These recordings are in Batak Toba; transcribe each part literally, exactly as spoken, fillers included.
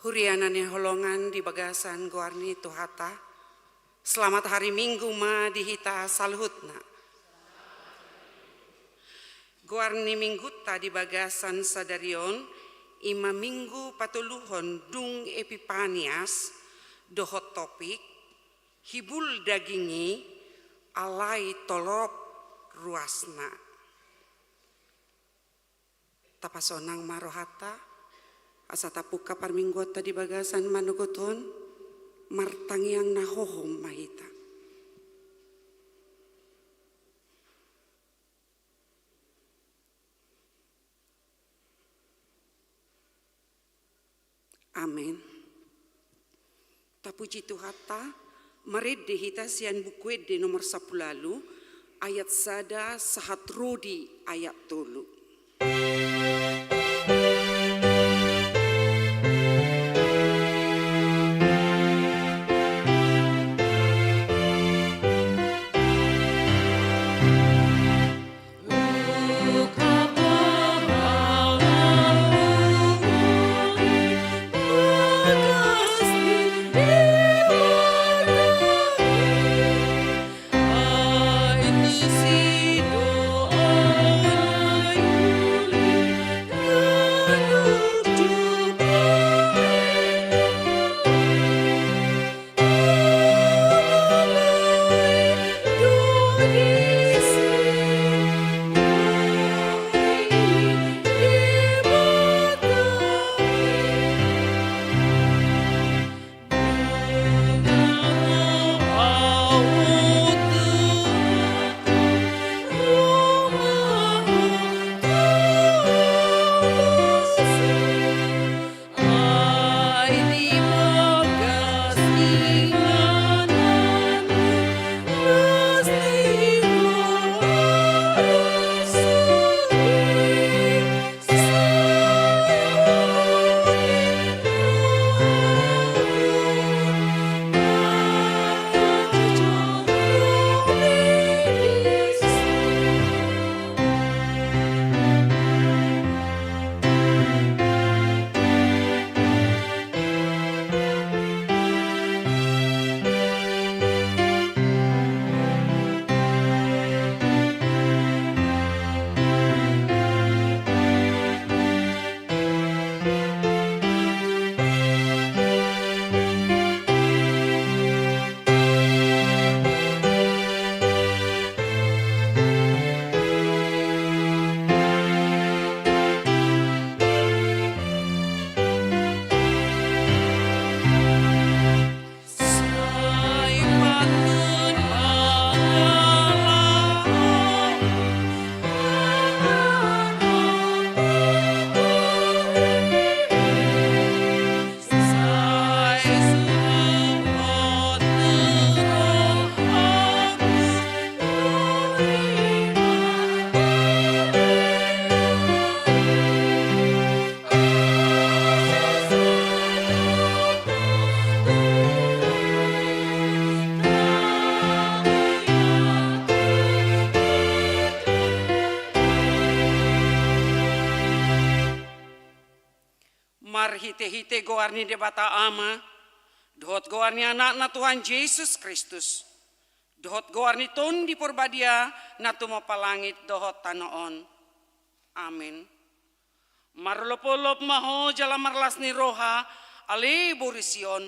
Huria na hinaholongan di bagasan goar ni Tuhanta, selamat hari Minggu ma di hita saluhutna. Goar ni Minggunta di bagasan sadari on, i ma Minggu patoluhon dung Epipanias, dohot topik, hibul daging i, alai torop ruasna. Tapasonang ma rohanta, asa tapungka parmingguonta di bagasan manogot on, martangiang na hohom ma hita. Amen. Tapuji Tuhanta, marende hita sian Buku Ende nomor sampulu ualu, ayat sada sahat ro di ayat tolu. Marhitehite goar ni Debata Ama, dohot goar ni Anakna Tuhan Jesus Kristus, dohot goar ni Tondi Porbadia na tumompa langit dohot tano on. Amen. Marolopolop ma ho jala marlas ni roha, ale boru Sion,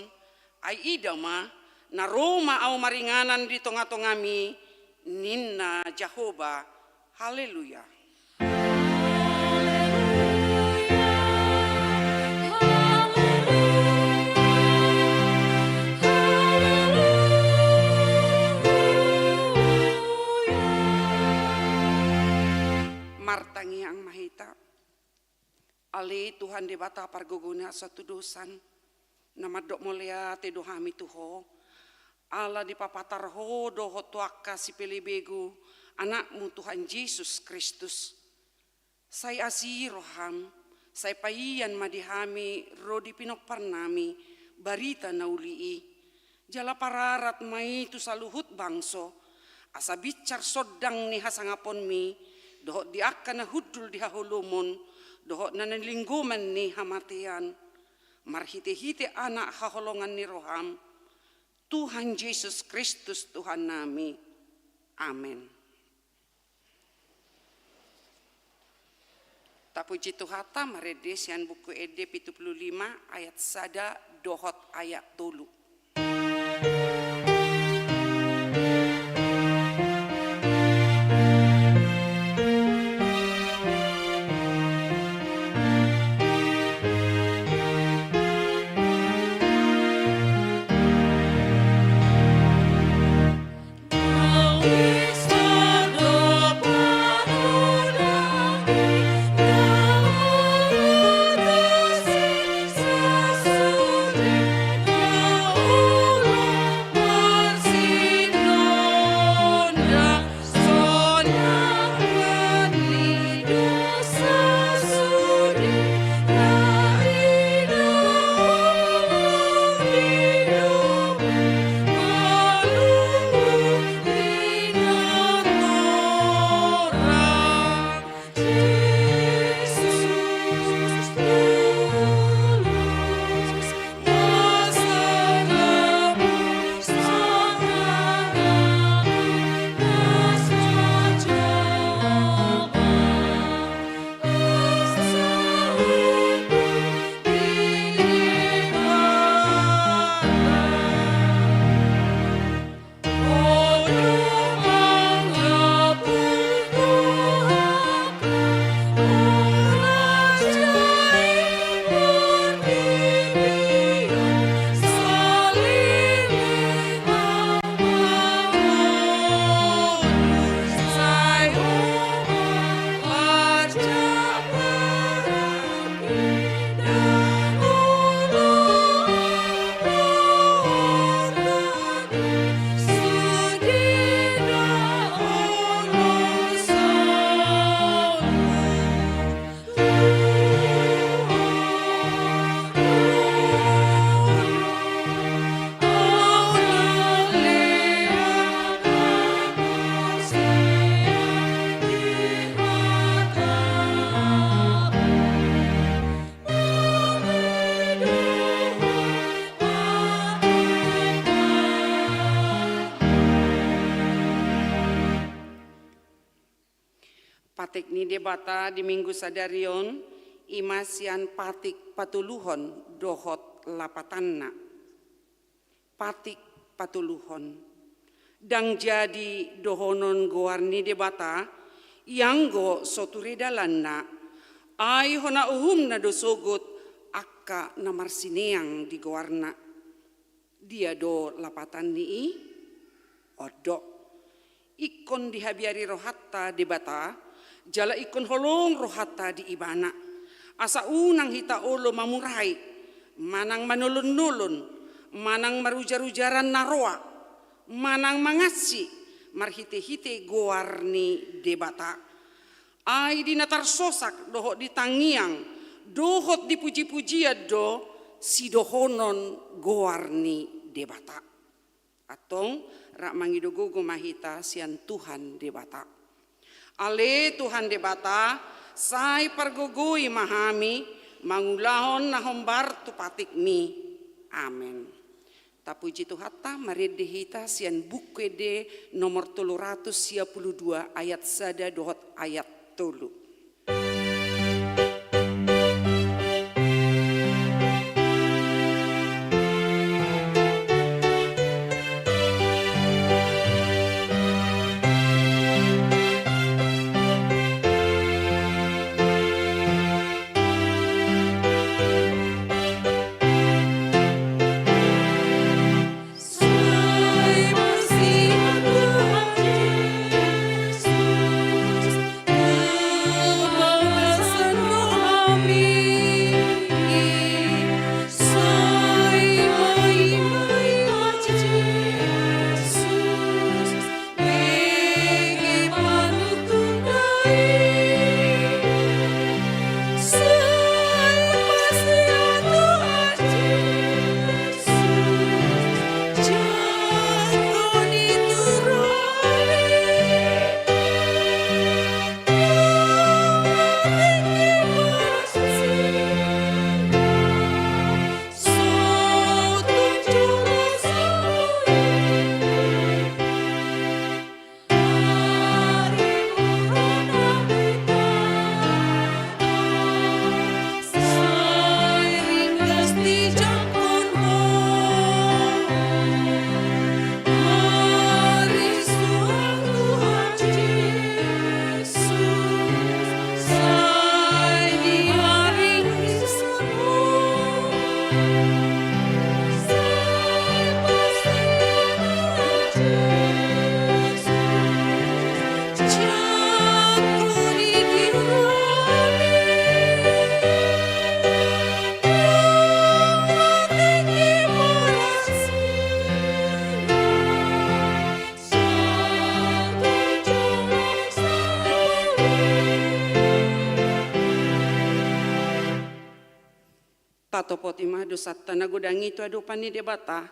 ai ida ma, na ro ma ahu maringanan di tongatongami, ninna Jahowa. Haleluya. Martangiang ma hita. Ale Tuhan Debata pargogo ni hasatudosan, na mandok mauliate do hami tu Ho, ala dipapatar Ho dohot tu angka sipelebegu Anakmu Tuhan Jesus Kristus. Sai asi roham, sai paian ma di hami ro di pinomparnami barita na uli i. Jala pararat ma i tu saluhut bangso, asa binsar sondang ni hasangaponmi, dohot di angka na hundul di haholomon, dohot na nilinggoman ni hamatean. marhite-hite Anak haholongan ni roham, Tuhan Jesus Kristus Tuhannami. Amen. Tapuji Tuhanta, marende sian Buku Ende pitu pulu lima ayat sada dohot ayat tolu. Patik ni Debata di Minggu sadari on, i ma sian patik patoluhon dohot lapatanna. Patik patoluhon. Ndang jadi dohonon goar ni Debata, ianggo so ture dalanna, ai hona uhumna do sogot angka na marsineang di goarna. Dia do lapatan ni i? On do. Ingkon dihabiari rohanta Debata, jala ingkon holong rohanta di Ibana. Asa unang hita olo mamurai, manang manolon-nolon, manang marujar-ujaran na roa, manang mangansi marhite-hite goar ni Debata. Ai di na tarsosak dohot di tangiang dohot di puji-pujian do sidohonon goar ni Debata. Antong, rap mangido gogo ma hita sian Tuhan Debata. Ale Tuhan Debata, sai pargogoi ma hami mangulahon na hombar tu patikmi. Amen. Tapuji Tuhanta, marende hita sian Buku Ende nomor tolu ratus sia pulu dua ayat sada dohot ayat tolu. Patopoti ma dosanta na godang i tu adopan ni Debata,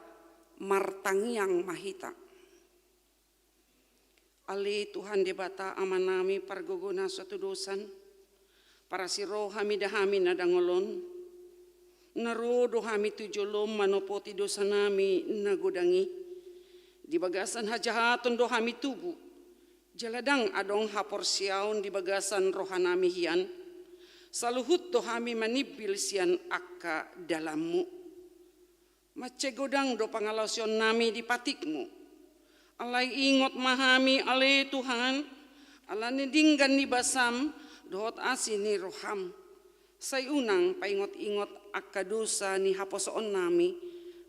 martangiang ma hita. Ale Tuhan Debata Amanami pargogo na so hatudosan, parasi roha mida hami na dangol on, na ro do hami tu jolom manopoti dosanami na godang i, di bagasan hajahaton do hami tubu, jala ndang adong haporseaon di bagasan rohanami hian, saluhut do hami manimbil sian angka dalanmu. Mansai godang do pangalaosionnami di patikmu. Alai ingot ma hami ale Tuhan, ala ni denggan ni basam, dohot asi ni roham. Sai unang paingot-ingot angka dosa ni haposoonnami,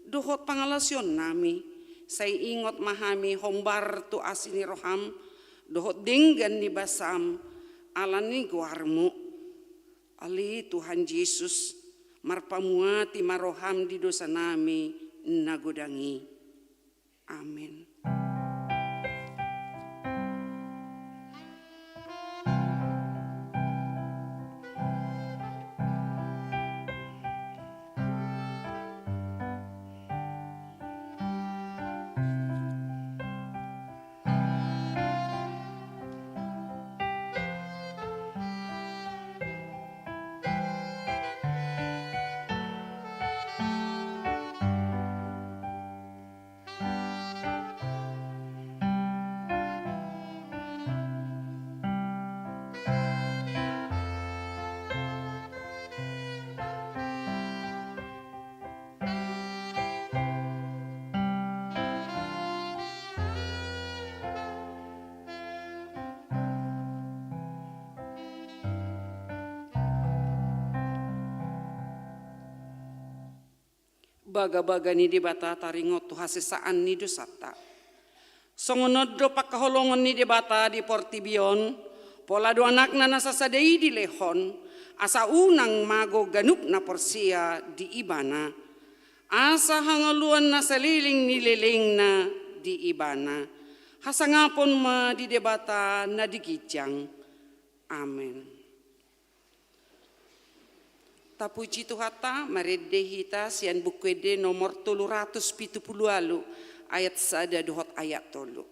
dohot pangalaosionnami, sai ingot ma hami hombar tu asi ni roham, dohot denggan ni basam, ala ni goarmu. Ale Tuhan Jesus, marpamuati ma roham di dosanami na godang i. Amen. Bagabaga ni Debata taringot tu hasesaan ni dosanta. Songon on do pangkaholongon ni Debata di portibi on, pola do Anakna na sasada i dilehon, asa unang mago ganup na porsea di Ibana. Asa hangoluan na saleleng ni lelengna di Ibana. Hasangapon ma di Debata na di ginjang. Amen. Tapuji Tuhanta, marende hita sian Buku Ende nomor tolu ratus pitu pulu ualu, ayat sada dohot ayat tolu.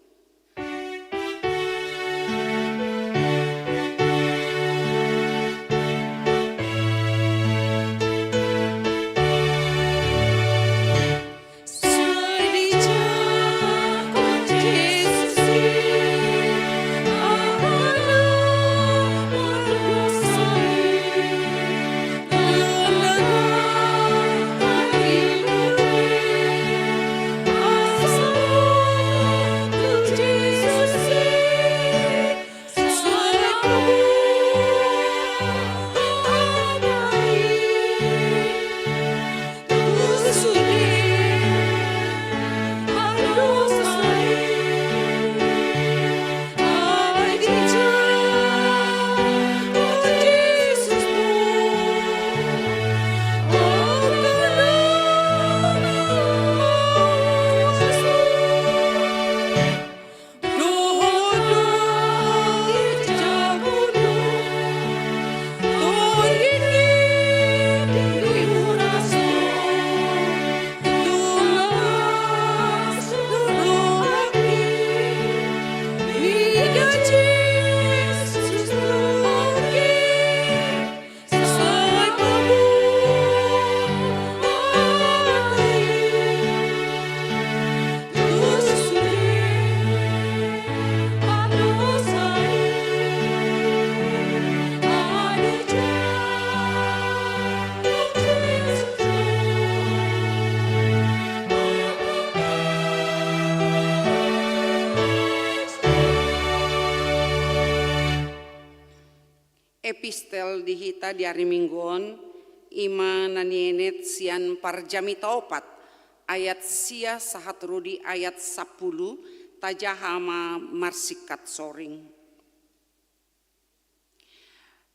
Epistel di hita di ari Minggu on, i ma na nienet sian Parjamita opat, ayat sia sahat ro di ayat sampulu, tajaha ma marsingkat soring.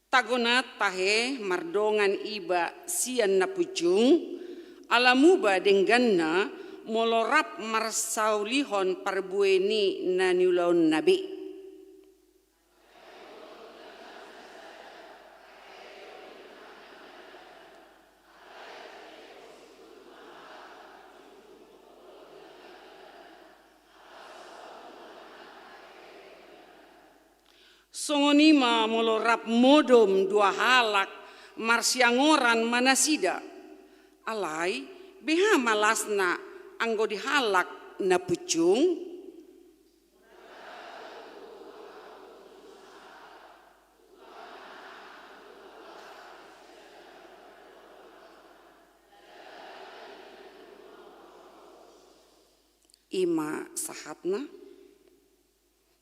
Tagonat tahe mardongan iba sian na punjung, ala muba dengganna molo rap marsaulihon parbue ni na niulaonna be. Songon i ma molo rap modom dua halak, marsiangoran ma nasida. Alai, beha ma lasna anggo di halak na punjung? I ma sahatna.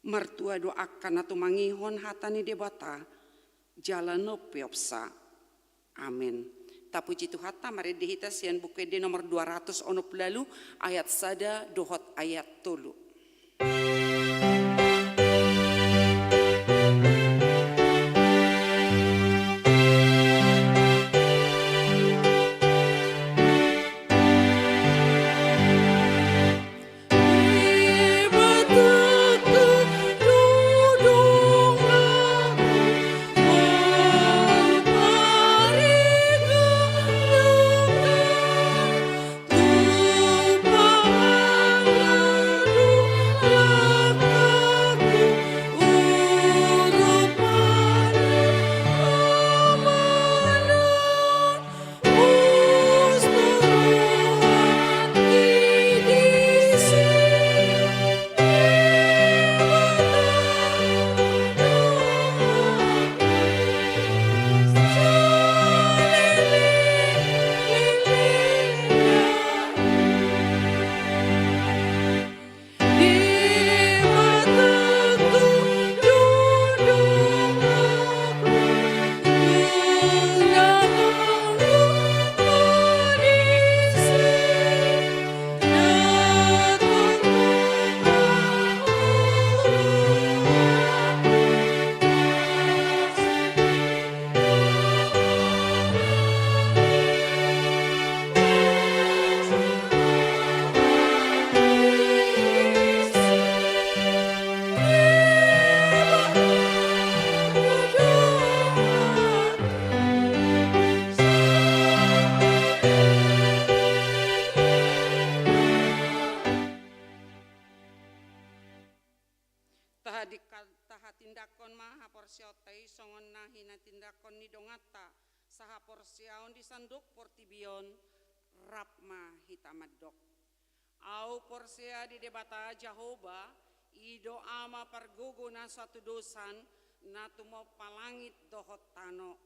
Martua do angka na tumangihon hata ni Debata, jala na umpeopsa. Amen. Tapuji Tuhanta, marende hita sian Buku Ende nomor dua ratus onom pulu ualu, ayat sada dohot ayat tolu. Taha di-, tahatindanghon ma haporseaonta i songon na hinatindangkon ni donganta sahaporseaon di sandok portibi on. Rap ma hita mandok. Ahu porsea di Debata Jahowa, i do Ama pargogo na so hatudosan, na tumompa langit dohot tano.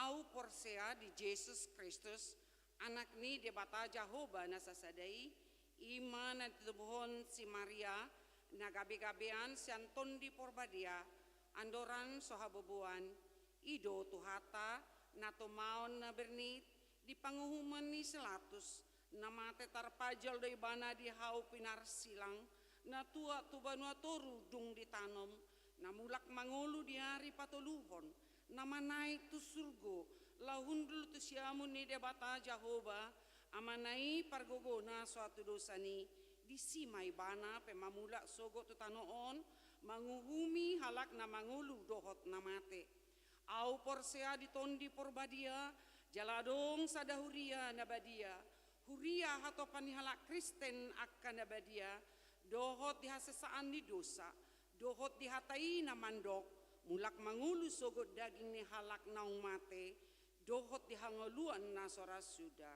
Ahu porsea di Jesus Kristus, Anak ni Debata Jahowa na sasada i, i ma na titubuhon si Maria, na gabegabean sian Tondi Porbadia, andorang so haboboan. I do Tuhanta, na tumaon na bernit, di panguhuman ni si Pilatus, na mate tarpajal do ibana di hau pinarsilang, na tuat tu banua toru dung ditanom, na mulak mangolu di ari patoluhon, na manaek tu surgo, laho hundul tu siamun ni Debata Jahowa, Amana i pargogo na so hatudosan i, disi ma ibana pe mamulak sogot tu tano on, manguhumi halak na mangolu dohot na mate. Ahu porsea di Tondi Porbadia, jala adong sada huria na badia, huria hatopan ni halak Kristen angka na badia, dohot di hasesaan ni dosa, dohot di hata i na mandok, mulak mangolu sogot daging ni halak naung mate, dohot di hangoluan na so ra suda.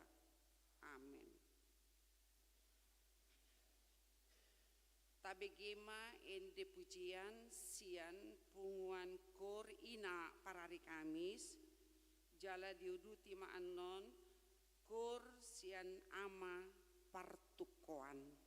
Amen. Tabege ma ende pujian sian punguan kor Ina parari Kamis, jala diuduti ma annon kor sian Ama partungkoan.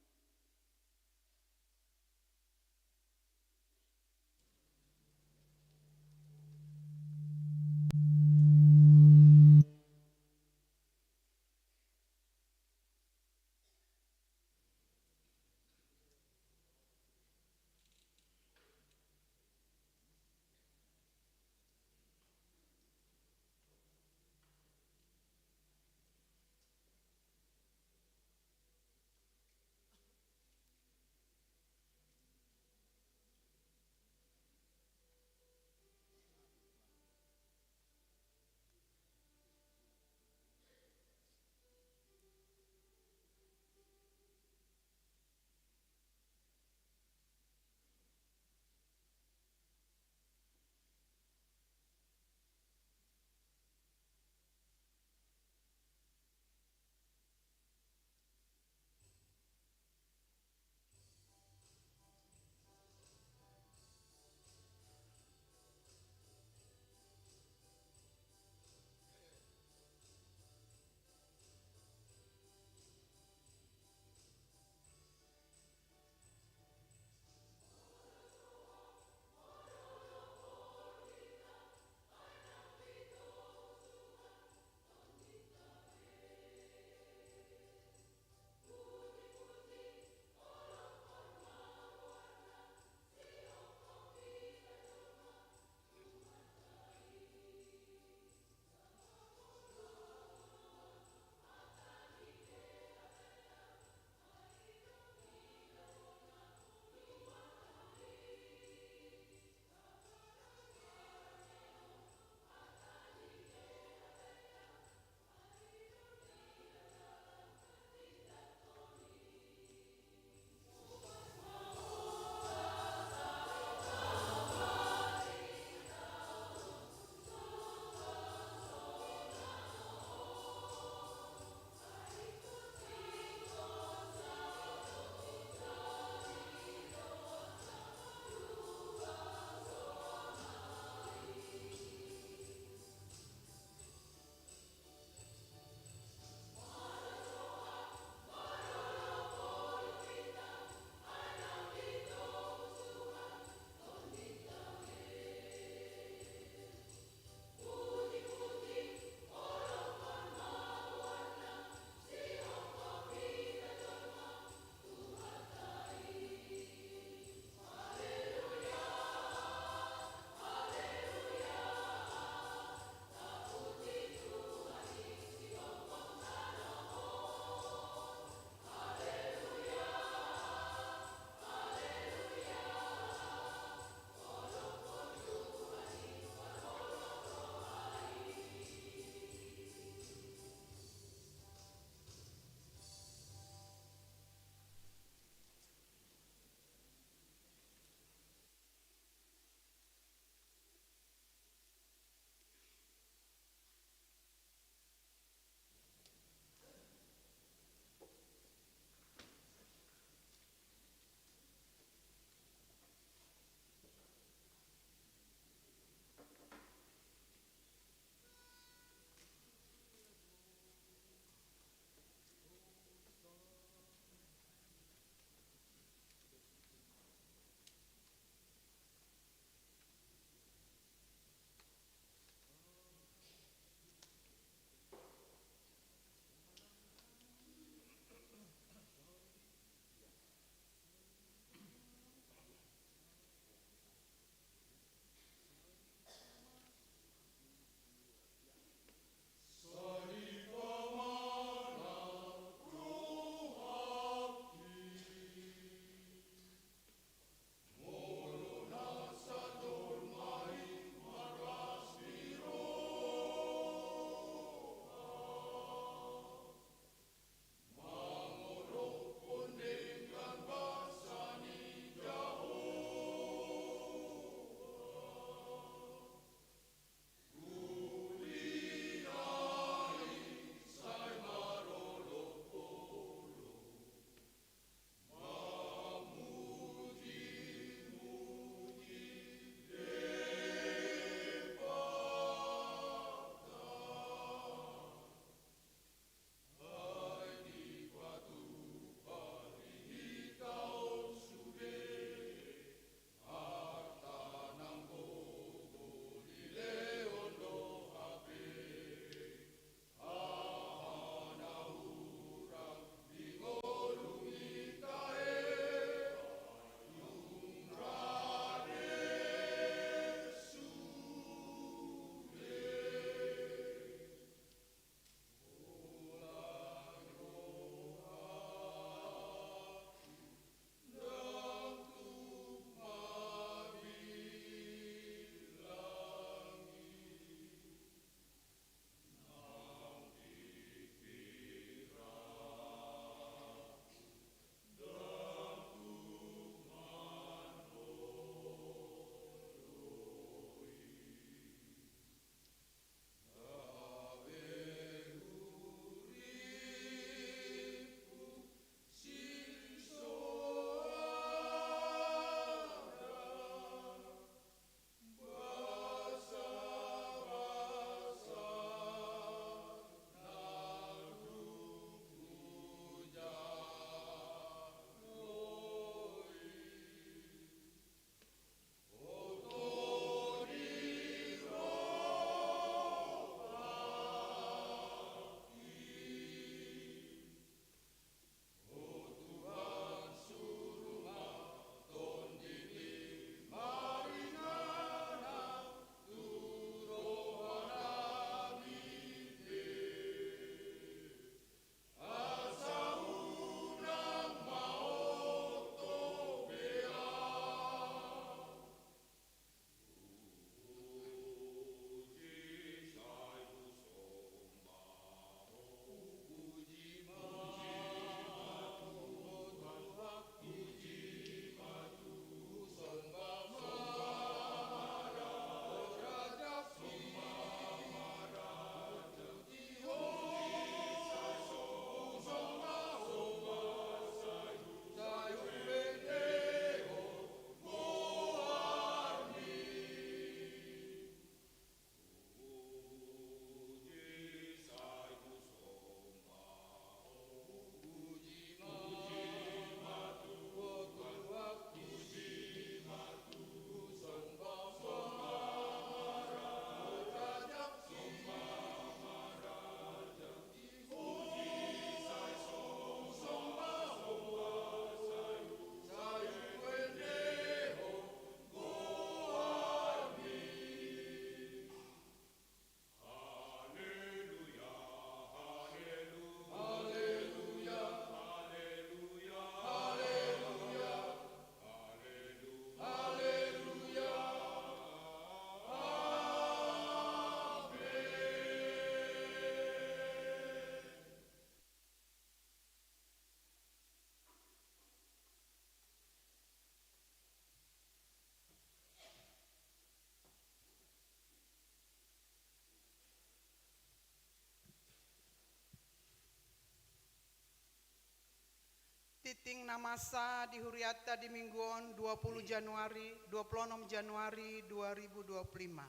Sitting na masa di huriatta di minggu on, dua puluh Januari, dua puluh enam Januari dua ribu dua puluh lima.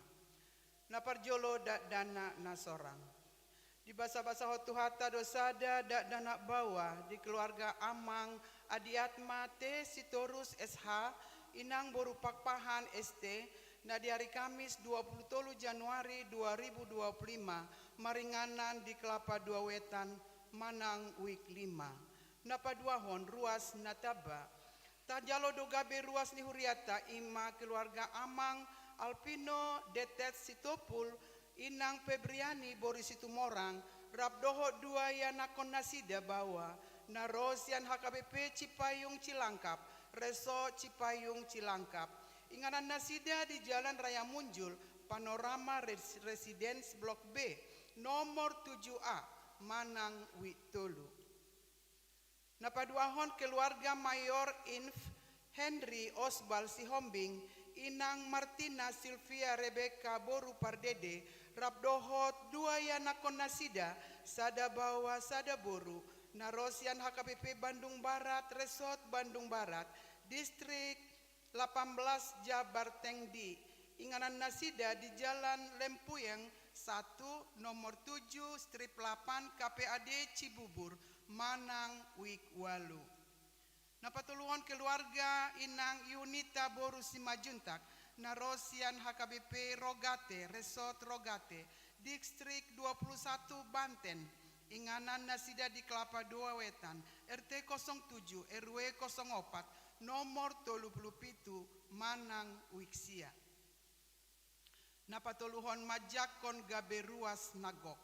Na parjolo dakdanak na sorang. Dibasabasahon Tuhanta do sada dakdanak baoa di keluarga amang Adiatma T Sitorus S H, inang boru Pakpahan S T, na di ari Kamis dua puluh tolu Januari dua ribu dua puluh lima, maringanan di Kelapa Dua Wetan, manang Wik lima. Na paduahon ruas na tamba. Tajalo do gabe ruas ni huriatta, i ma keluarga amang Alpino Detet Sitompul, inang Febriani boru Situmorang, rap dohot dua ianakhon nasida baoa, na ro sian H K B P Cipayung Cilangkap, Resort Cipayung Cilangkap. Inganan nasida di Jalan Raya Munjul, Panorama Res-, Residence Blok B, nomor tujuh A, manang Wik tolu. Na paduahon keluarga Mayor Inf Henry Osbal Sihombing, inang Martina Silvia Rebecca boru Pardede, rap dohot dua ianakhon nasida, sada baoa sada boru, na ro sian H K B P Bandung Barat, Resort Bandung Barat, Distrik delapan belas Jabar Tengdi, inganan nasida di Jalan Lempuyeng satu, nomor tujuh, strip delapan, K P A D Cibubur, manang Wik ualu. Na patoluhon keluarga inang Yunita boru Simanjuntak, na ro sian H K B P Rogate, Resort Rogate, Distrik dua puluh satu Banten, inganan nasida di Kelapa Dua Wetan, R T kosong tujuh, R W kosong opat, nomor tolu puluh pitu, manang Wik sia. Na patoluhon manjangkon gabe ruas na gok.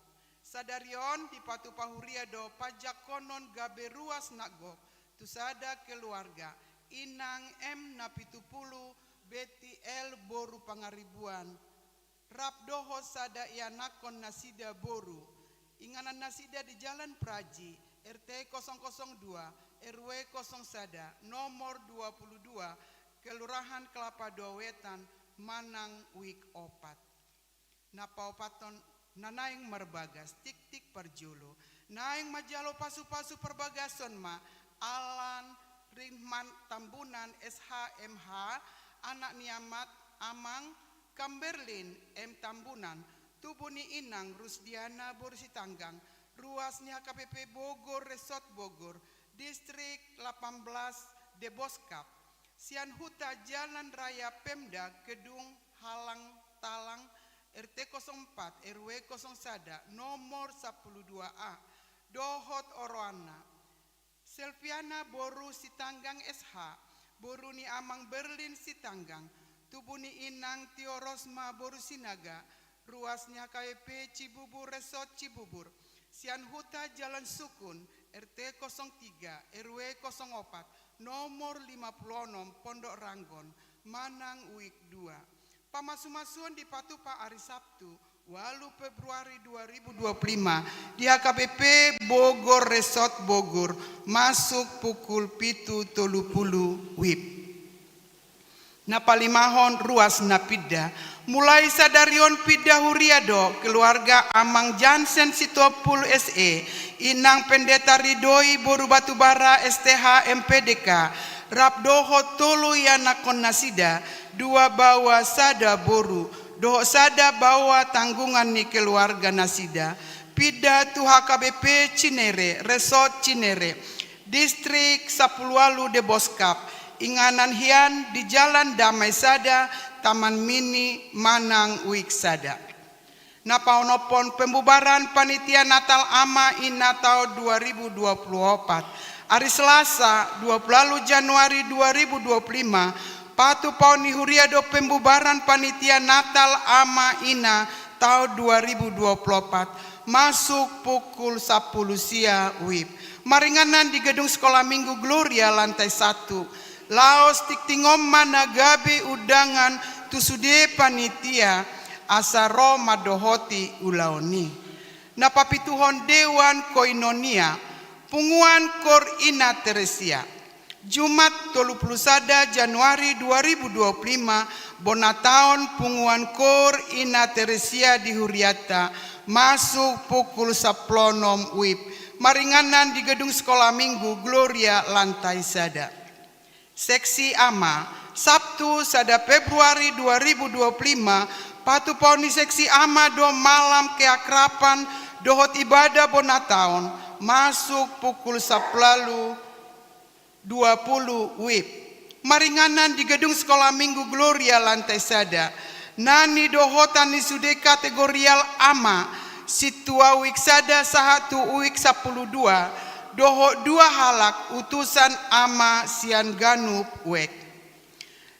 Sadari on dipatupa huria do panjangkonon gabe ruas na gok tu sada keluarga, inang M na pitu pulu, Betty L boru Pangaribuan, rap dohot sada ianakhon nasida boru, inganan nasida di Jalan Praji, R T kosong kosong dua, R W kosong sada, nomor dua puluh dua, Kelurahan Kelapa Dua Wetan, manang Wik opat. Na paopathon, na naeng marbagas, titik parjolo. Naeng manjalo pasupasu parbagason ma Alan Rihman Tambunan S H M H, anak ni amat amang Kamberlin M Tambunan, tubu ni inang Rusdiana boru Sitanggang, ruas ni H K B P Bogor, Resort Bogor, Distrik delapan belas Deboskap, sian huta Jalan Raya Pemda Kedung Halang Talang, R T kosong empat, R W kosong sada, nomor sapuluh dua A, dohot oroanna. Selviana boru Sitanggang S H, boru ni amang Berlin Sitanggang, tubu ni inang Tiorosma boru Sinaga, ruas ni H K B P Cibubur, Resort Cibubur, sian huta Jalan Sukun, R T kosong tiga, R W kosong opat, nomor lima puluh onom, Pondok Ranggon, manang Wik dua. Pamasumasuon dipatupa ari Sabtu, ualu Februari dua ribu dua puluh lima, di H K B P Bogor, Resort Bogor, masuk pukul pitu tolu pulu W I B. Na palimahon ruas na pinda. Mulai sadari on pinda huria do keluarga amang Jansen Sitompul S E, inang Pendeta Ridoi boru Batubara S T H M P D K, rap dohot tolu ianakhon nasida, dua baoa sada boru, dohot sada baoa tanggungan ni keluarga nasida. Pinda tu H K B P Cinere, Resort Cinere, Distrik sapuluh ualu Deboskap, inganan hian di Jalan Damai sada, Taman Mini, manang Wik sada. Na paonomhon pembubaran panitia Natal Ama Ina taon dua ribu dua puluh opat. Ari Selasa, dua puluh ualu Januari dua ribu dua puluh lima, patupaon ni huria do pembubaran panitia Natal Ama Ina taon dua ribu dua puluh opat, masuk pukul sapuluh sia W I B. Maringanan di Gedung Sekolah Minggu Gloria lantai satu. Laos tingting on ma na gabe undangan tu sude panitia asa ro mandohoti ulaon i. Na papituhon dewan koinonia, punguan koor Ina Teresia. Jumat tolu puluh sada Januari dua ribu dua puluh lima, bona taon punguan koor Ina Teresia di hurianta, masuk pukul sapuluh onom W I B. Maringanan di Gedung Sekolah Minggu Gloria lantai sada. Seksi A M A, Sabtu sada Februari dua ribu dua puluh lima, patupaon ni seksi A M A do malam keakraban dohot ibadah bona taon, masuk pukul sampulu dua puluh W I B. Maringanan di Gedung Sekolah Minggu Gloria lantai sada. Na nidohotan ni sude kategorial A M A, sintua W I B sada sahat tu W I B sampulu dua, dohot dua halak utusan A M A sian ganup W E K.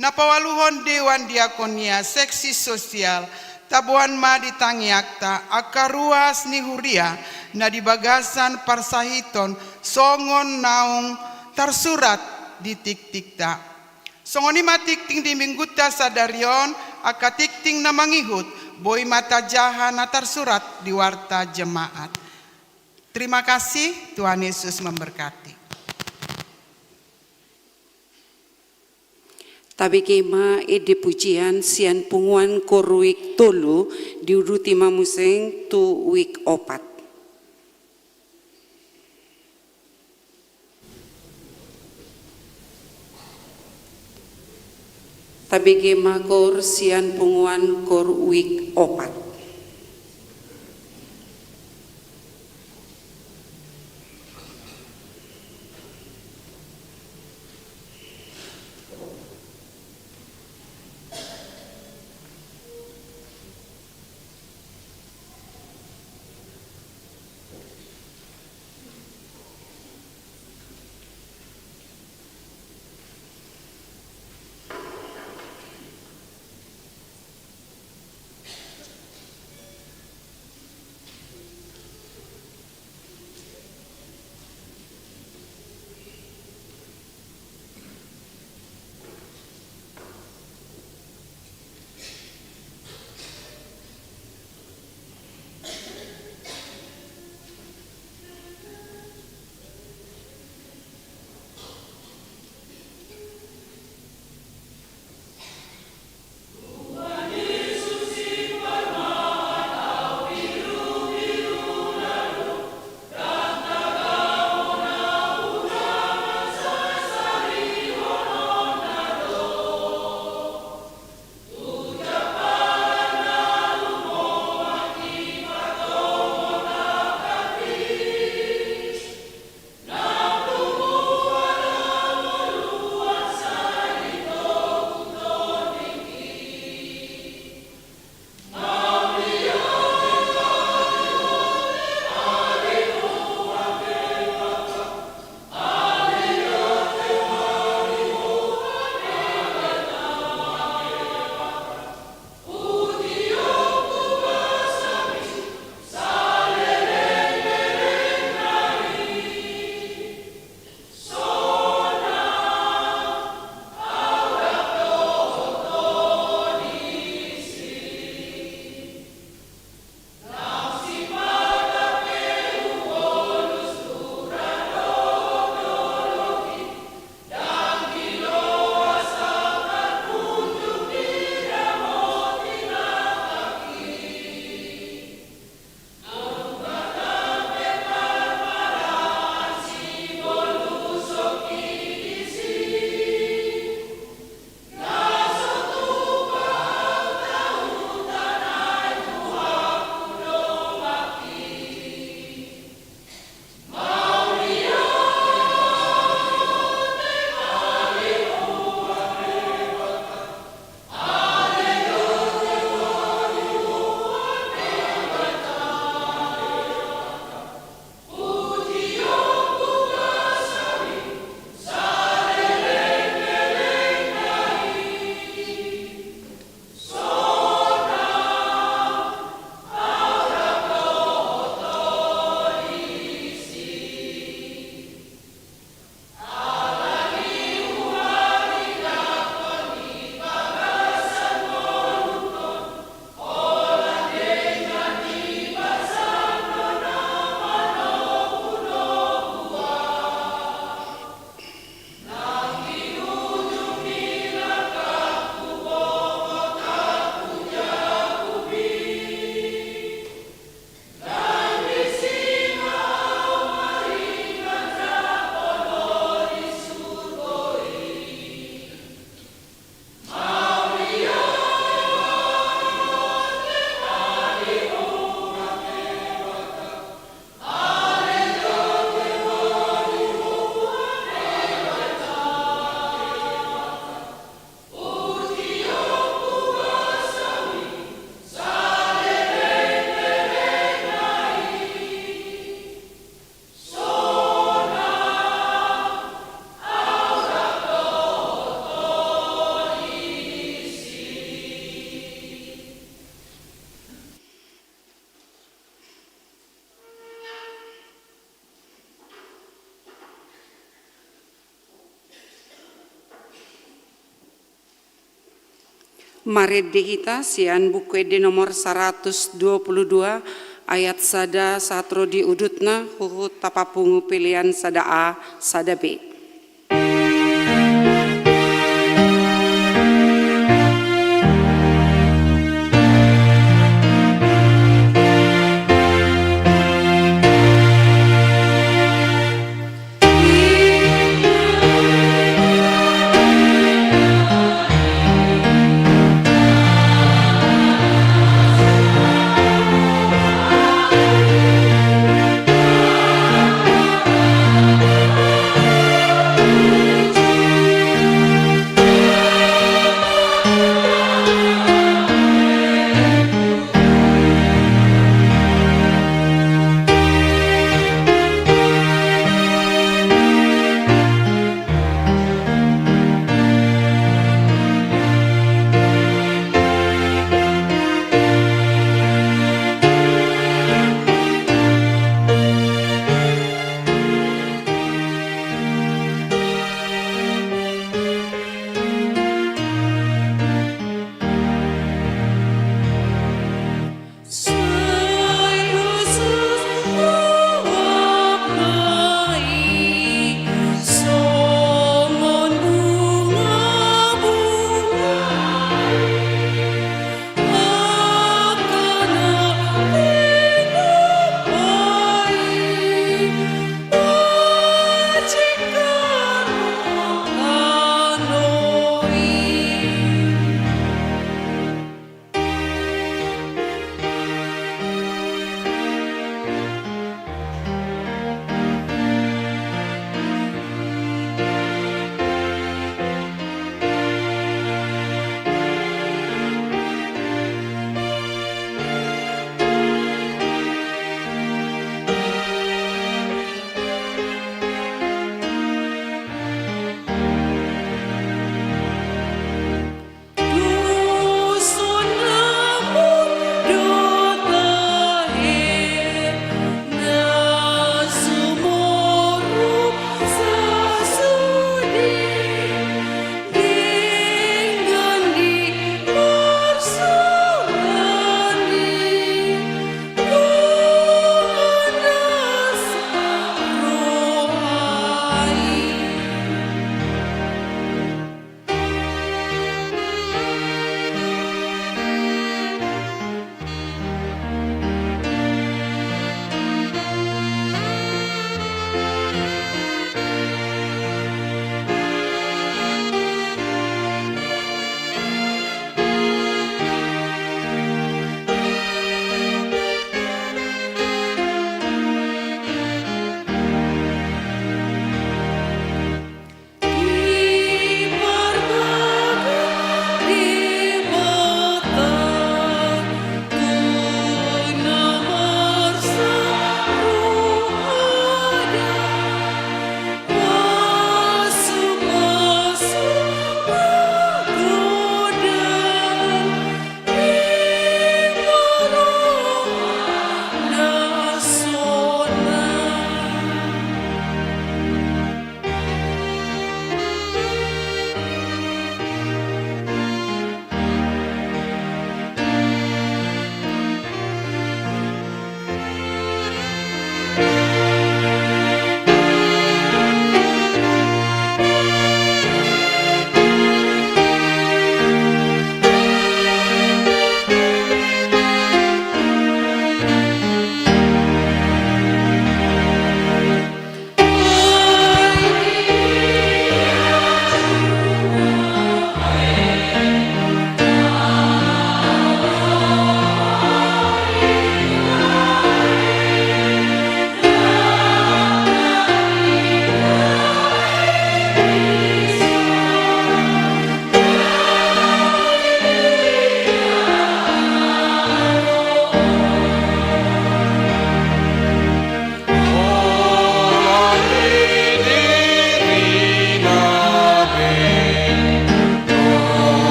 Na paualuhon Dewan Diakonia seksi sosial, taboan ma di tangiangta angka ruas ni huria na di bagasan parsahiton songon naung tarsurat di tingtingta. Songon i ma tingting di minggunta sadari on, angka tingting na mangihut, boi ma tajaha na tarsurat di warta jemaat. Terima kasih, Tuhan Yesus memberkati. Tabege ma ende pujian sian punguan kor W I B tolu, diuduti ma muse tu W I B opat. Tabege ma kor sian punguan kor W I B opat. Marende hita sian Buku Ende nomor saratus dua pulu dua, ayat sada sahat ro di udutna, huhut tapapungu pelean sada A, sada B.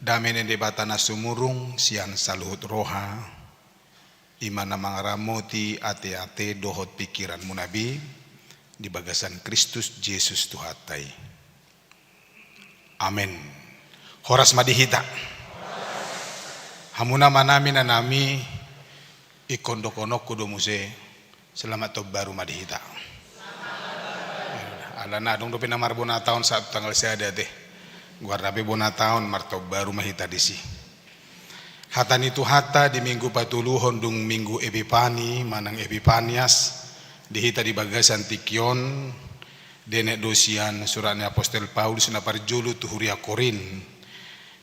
Dame ni Debata na sumurung sian saluhut roha, i ma na mangaramoti ateate dohot pingkiranmuna be di bagasan Kristus Jesus Tuhanta i. Amen. Horas ma di hita. Hamu na manami na nami, ingkon dohononku do muse, selamat tahun baru ma di hita. Alana adong dope na marbona taon sahat tanggal sada te. Goarna pe bona taon, martahun baru ma hita disi. Hata ni Tuhanta di Minggu patoluhon dung Minggu Epipani manang Epipanias, di hita di bagasan tingki on, dienet do sian surat ni Apostel Paulus na parjolo tu huria Korint,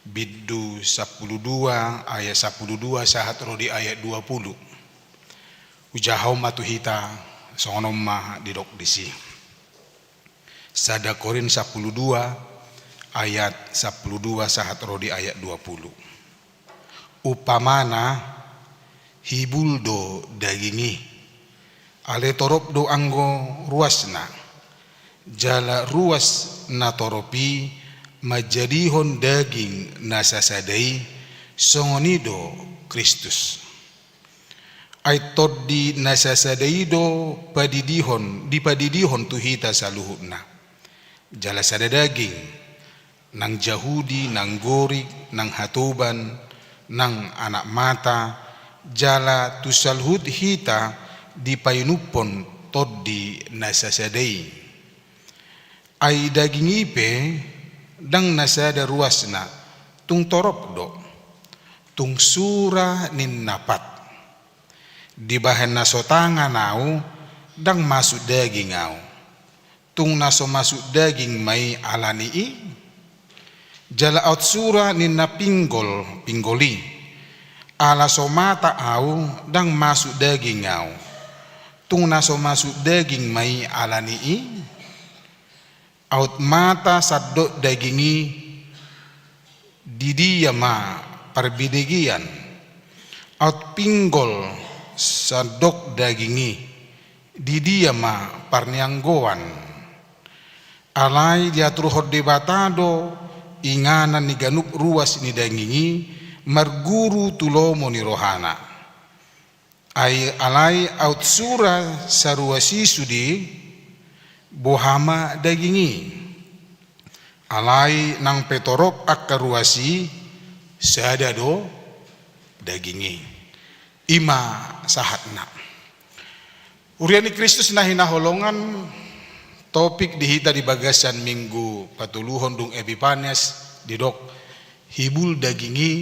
bindu sampulu dua, ayat sampulu dua sahat ro di ayat dua pulu. Hujahahon ma tu hita, songon on ma didok disi. Sada Korint sampulu dua, ayat sampulu dua sahat ro di ayat dua pulu. Umpamana, hibul do daging i. Alai torop do anggo ruasna. Jala ruas na torop i manjadihon daging na sasada i, songon i do Kristus. Ai Tondi na sasada i do padidihon, dipadidihon tu hita saluhutna. Jala sada daging, nang Jahudi, nang Gorik, nang hatoban, nang anak mata, jala tu saluhut hita dipainumhon Tondi na sasada i. Ai daging i pe, ndang na sada ruasna, tung torop do, tung sura ninna pat. Dibahen na so tangan ahu, ndang masuk daging ahu. Tung na so masuk daging ma i ala ni i. Jala aut sura ninna pinggol, pinggol i. Ala so mata ahu, ndang masuk daging ahu. Tung na so masuk daging ma i ala ni i. Aut mata sandok daging i, di dia ma parbinegean? Aut pinggol sandok daging i, di dia ma parnianggoan? Alai diaturhon Debata do inganan ni ganup ruas ni daging i, marguru tu lomo ni rohana. Ai alai aut sura saruas i sude, boha ma daging i? Alai nang pe torop angka ruas i, sada do daging i. I ma sahatna. Huria ni Kristus na hinaholongan, topik di hita di bagasan Minggu patoluhon dung Epipanias didok, hibul daging i,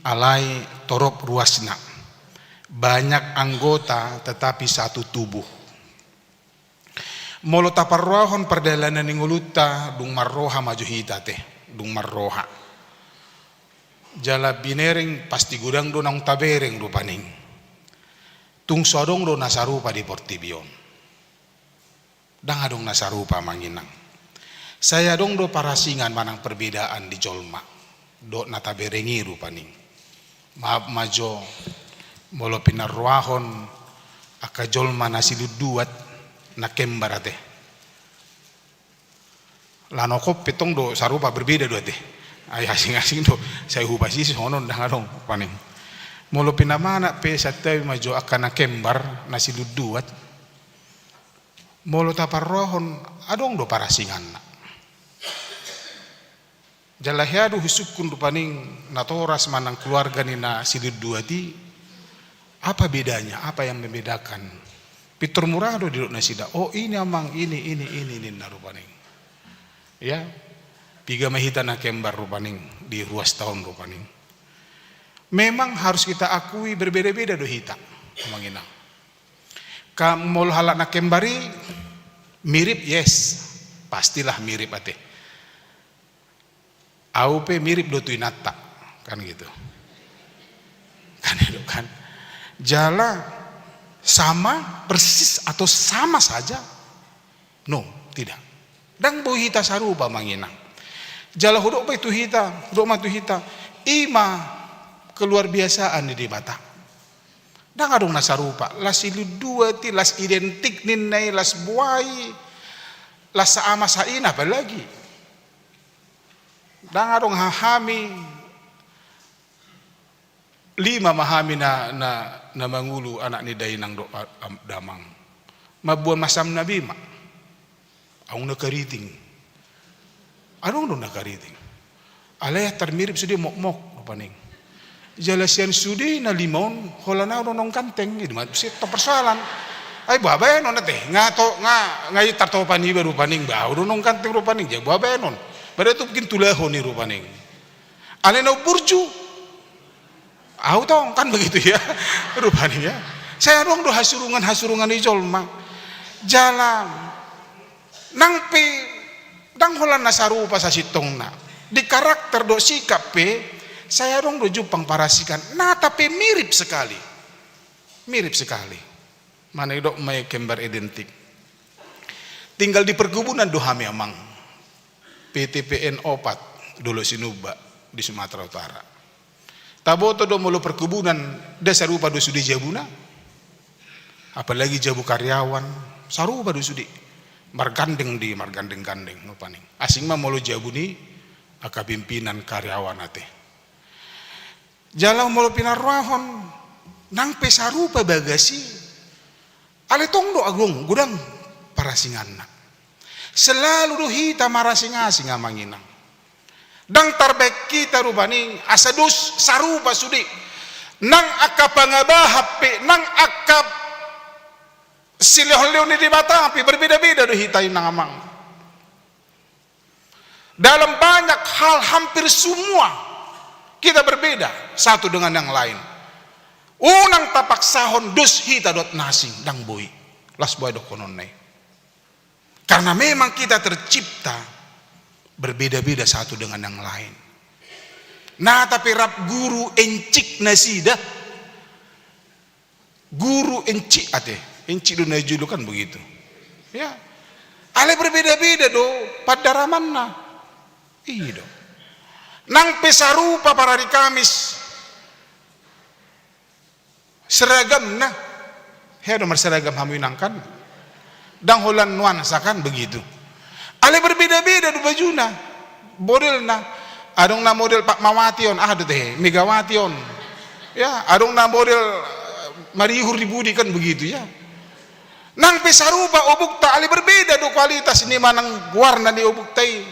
alai torop ruasna. Banyak anggota tetapi satu tubuh. Molo taparrohahon pardalanan ni ngolunta, dung marroha ma jo hita te, dung marroha. Jala binereng pasti godang do naung tabereng rupani. Tung so adong do na sarupa di portibi on. Ndang adong na sarupa, Amang Inang. Sai adong do parasingan manang perbedaan di jolma dohot na tabereng i rupani. Maaf ma jo, molo pinarrohahon angka jolma na silunduat, na kembar ate. Lanokon pe tong do sarupa, berbeda do ate. Ai asing-asing do, sai hubasisi songon on, ndang adong paning. Molo pinamana pe santabi ma jo angka na kembar, na silunduat. Molo taparrohahon, adong do parasinganna. Jala hea do husungkun rupani natoras manang keluarga ni na silunduat i, apa bedanya, apa yang membedakan? Pintor mura do didok nasida, "Oh, ini, Amang, ini, ini, ini," ninna rupani. Ya, piga ma hita na kembar rupani di ruasta on rupani. Memang harus kita akui berbeda-beda do hita, Amang Inang. Ka molo halak na kembar i mirip, yes, pastilah mirip ate. Au pe mirip do tu inanta, kan gitu. Kan itu kan. Jala sama persis atau sama saja? No, tidak. Ndang boi hita sarupa, Amang Inang. Jala hudok ma i tu hita, hudok ma tu hita, i ma keluar biasaan ni Debata. Ndang adong na sarupa, las silundua i, las identik ninna i, las boa i, las saama saina apalagi. Ndang adong hami, lima ma hami na, na, na mangolu anak ni dainang dohot a-, am-, damang. Mamboan masam na bima. Adong na kariting. Adong do na kariting. Alai tarmirip sude mokmok, rupani. Jala sian sude na lima on, holan ahu do naung ganteng, i do ma, sian tong persoalan. Ai boha baenon ate, nga to, nga, nga i tartopa niba rupani, ba ahu do naung ganteng rupani, jadi boha baenon. Berarti mungkin tulahon i rupani. Alai na umburju, ahu tong, kan begitu ya. Rupani ya. Sai adong do hasurungan-hasurungan ni jolma. Jala nang pe ndang holan na sarupa sasintongna. Di karakter dohot sikap pe, sai adong do jumpang parasikan. Nata pe mirip sekali. Mirip sekali. Manang didok ma i kembar identik. Tinggal di perkebunan do hami amang. P T P N opat, Dolok Sinumba di Sumatera Utara. Taboto do molo perkebunan, nda sarupa do sude jabuna. Apalagi jabu karyawan, sarupa do sude. Margandeng di, margandeng-gandeng, rupani. Asing ma molo jabu ni angka pimpinan karyawan ate. Jala molo pinarrohahon, nang pe sarupa bagas i, alai tong do adong godang parasinganna. Selalu do hita marasing-asing amang inang. Ndang tarbaen hita rupani asa dos sarupa sude. Nang angka pangabahan pe, nang angka silehon-lehon ni Debata pe berbeda-beda do hita inang amang. Dalam banyak hal, hampir semua kita berbeda satu dengan yang lain. Unang tapaksahon dos hita dohot na asing, ndang boi. Las boa i dohononna i. Karena memang kita tercipta berbeda-beda satu dengan yang lain. Nata pe rap guru encik nasida, guru encik ate, encik do na jolo kan begitu. Ya. Alai berbeda-beda do pandaramanna. I do. Nang pe sarupa parari Kamis seragamna. Hea do marseragam hamu inang kan? Ndang holan nuansa kan begitu. Alai berbeda-beda do bajuna. Modelna. Adong na model Fatmawati on, aha do ate, Megawati on. Ya, adong na model, eh, marihur di pudi kan begitu ya. Nang pe sarupa obukta, alai berbeda do kualitas ni manang warna ni obukta i.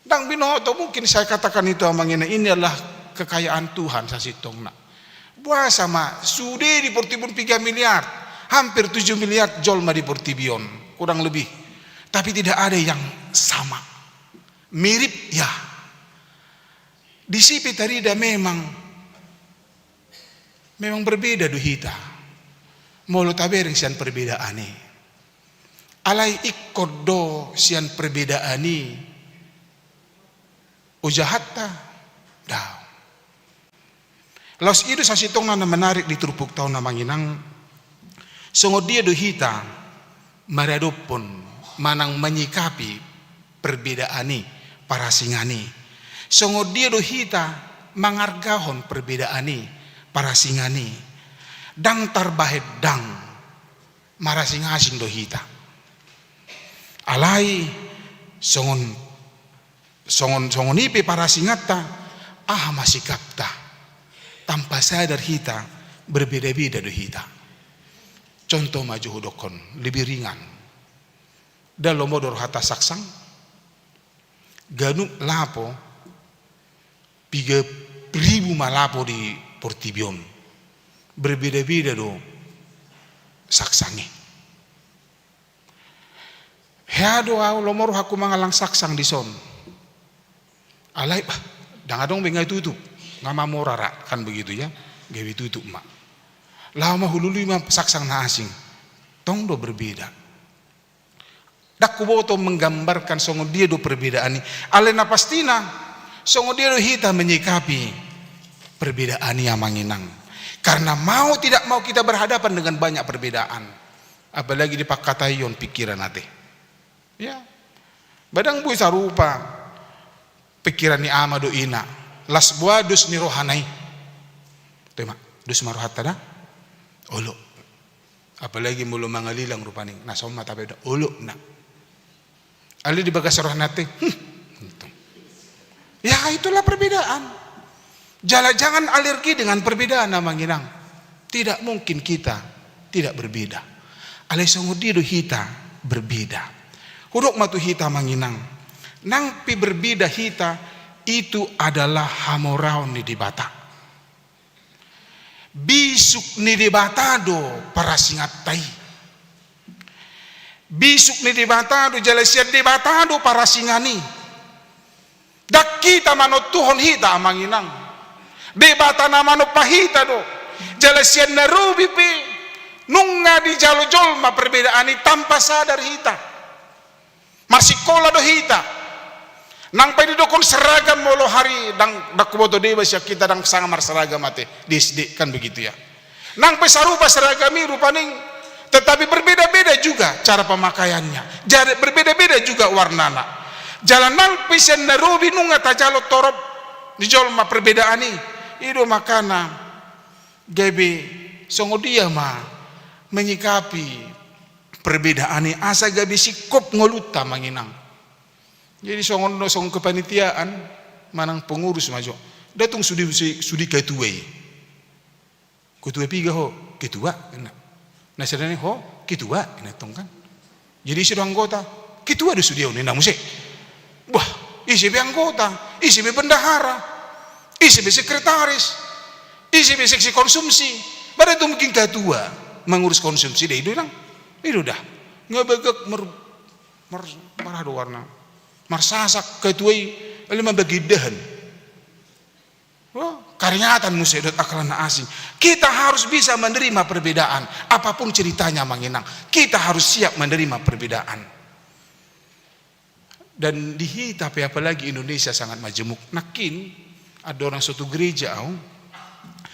Ndang binoto, mungkin saya katakan itu amang inang, ini adalah kekayaan Tuhan sasintongna. Boasa ma, sude di portibi on piga miliar, hampir tujuh miliar jolma di portibi on, kurang lebih. Tapi tidak ada yang sama. Mirip, ya. Disi pe tarida memang, memang berbeda do hita. Molo tabereng sian perbedaan i. Alai ingkon do sian perbedaan i ojahatta? Daong. Laos i do sasintongna na menarik di turpukta on amang inang. Songon dia do hita maradophon manang manyikapi perbedaan i, parasingan i? Songon dia do hita mangargahon perbedaan i, parasingan i? Ndang tarbahen ndang, marasing-asing do hita. Alai songon, songon, songon i pe parasinganta, aha ma sikapta? Tanpa sadar hita, berbeda-beda do hita. Contoh ma jo hudokhon, lebih ringan. Ndang lomo do rohanta saksang? Ganup lapo, piga ribu ma lapo di portibi on. Berbeda-beda do saksang i. Hea do ahu, lomo rohangku mangallang saksang dison. Alai, bah, ndang adong be, nga itutup. Nga mamora ra, kan begitu ya. Gabe itutup ma. Laho ma hulului ma saksang na asing. Tong do berbeda. Ndang huboto menggambarkan songon dia do perbedaan i. Alai na pastina, songon dia do hita menyikapi perbedaan i amang inang. Karena mau tidak mau kita berhadapan dengan banyak perbedaan. Apalagi di pangkataion pikiran ate. Ya. Ba ndang boi sarupa pikiran ni ama dohot ina. Las boa dos ni rohana i. Toe ma, dos ma rohanta da. Olo. Apalagi molo mangalilang rupani, na somat apa udah olo na. Alai di bagas rohana te, hmm, gitu. Ya, itulah perbedaan. Jala jangan alergi dengan perbedaan, Amang Inang. Tidak mungkin kita tidak berbeda. Alai songon dia do hita berbeda. Hudok ma tu hita, Amang Inang. Nang pe berbeda hita, itu adalah hamoraon ni Debata. Bisuk ni Debata do parasinganta i. Bisuk ni Debata do, jala sian Debata do parasingan i. Ndang hita manontuhon hita, Amang Inang. Debata na manompa hita do. Jala sian na robi pe nunga dijalo jolma perbedaan i tanpa sadar hita. Marsikola do hita. Nang pe didokkon seragam, molo hari ndang, ndang huboto deba sian hita ndang sanga marseragam ate di S D, kan begitu ya. Nang pe sarupa seragam i rupani, tetapi berbeda-beda juga cara pemakaiannya. Jadi berbeda-beda juga warnana. Jala nang pe sian na robi nunga tajalo torop di jolma perbedaan i. I do makana gabe songon dia ma menyikapi perbedaan i asa gabe singkop ngolunta, Amang Inang. Jadi songon, songon kepanitiaan manang pengurus ma jo. Ndang tung sude, sude ketua i. Ketua piga ho? Ketua, ninna. Na sada ni ho, ketua, ninna tong kan. Jadi ise do anggota? Ketua do sude on, ninna muse. Bah, ise be anggota, ise be bendahara, ise be sekretaris, ise be seksi konsumsi. Pada tu mungkin ketua mengurus konsumsi, dah i do, Inang. I do dah. Nga bagak mer-, mer-, marah do warna. Marsasak ketua i, lalu membagi dahan. Oh, karingatan muse dohot angka na asing. Kita harus bisa menerima perbedaan. Apapun ceritanya, Amang Inang, kita harus siap menerima perbedaan. Dan di hita pe, apalagi Indonesia, sangat majemuk. Nangkin, andorang so tu gereja au,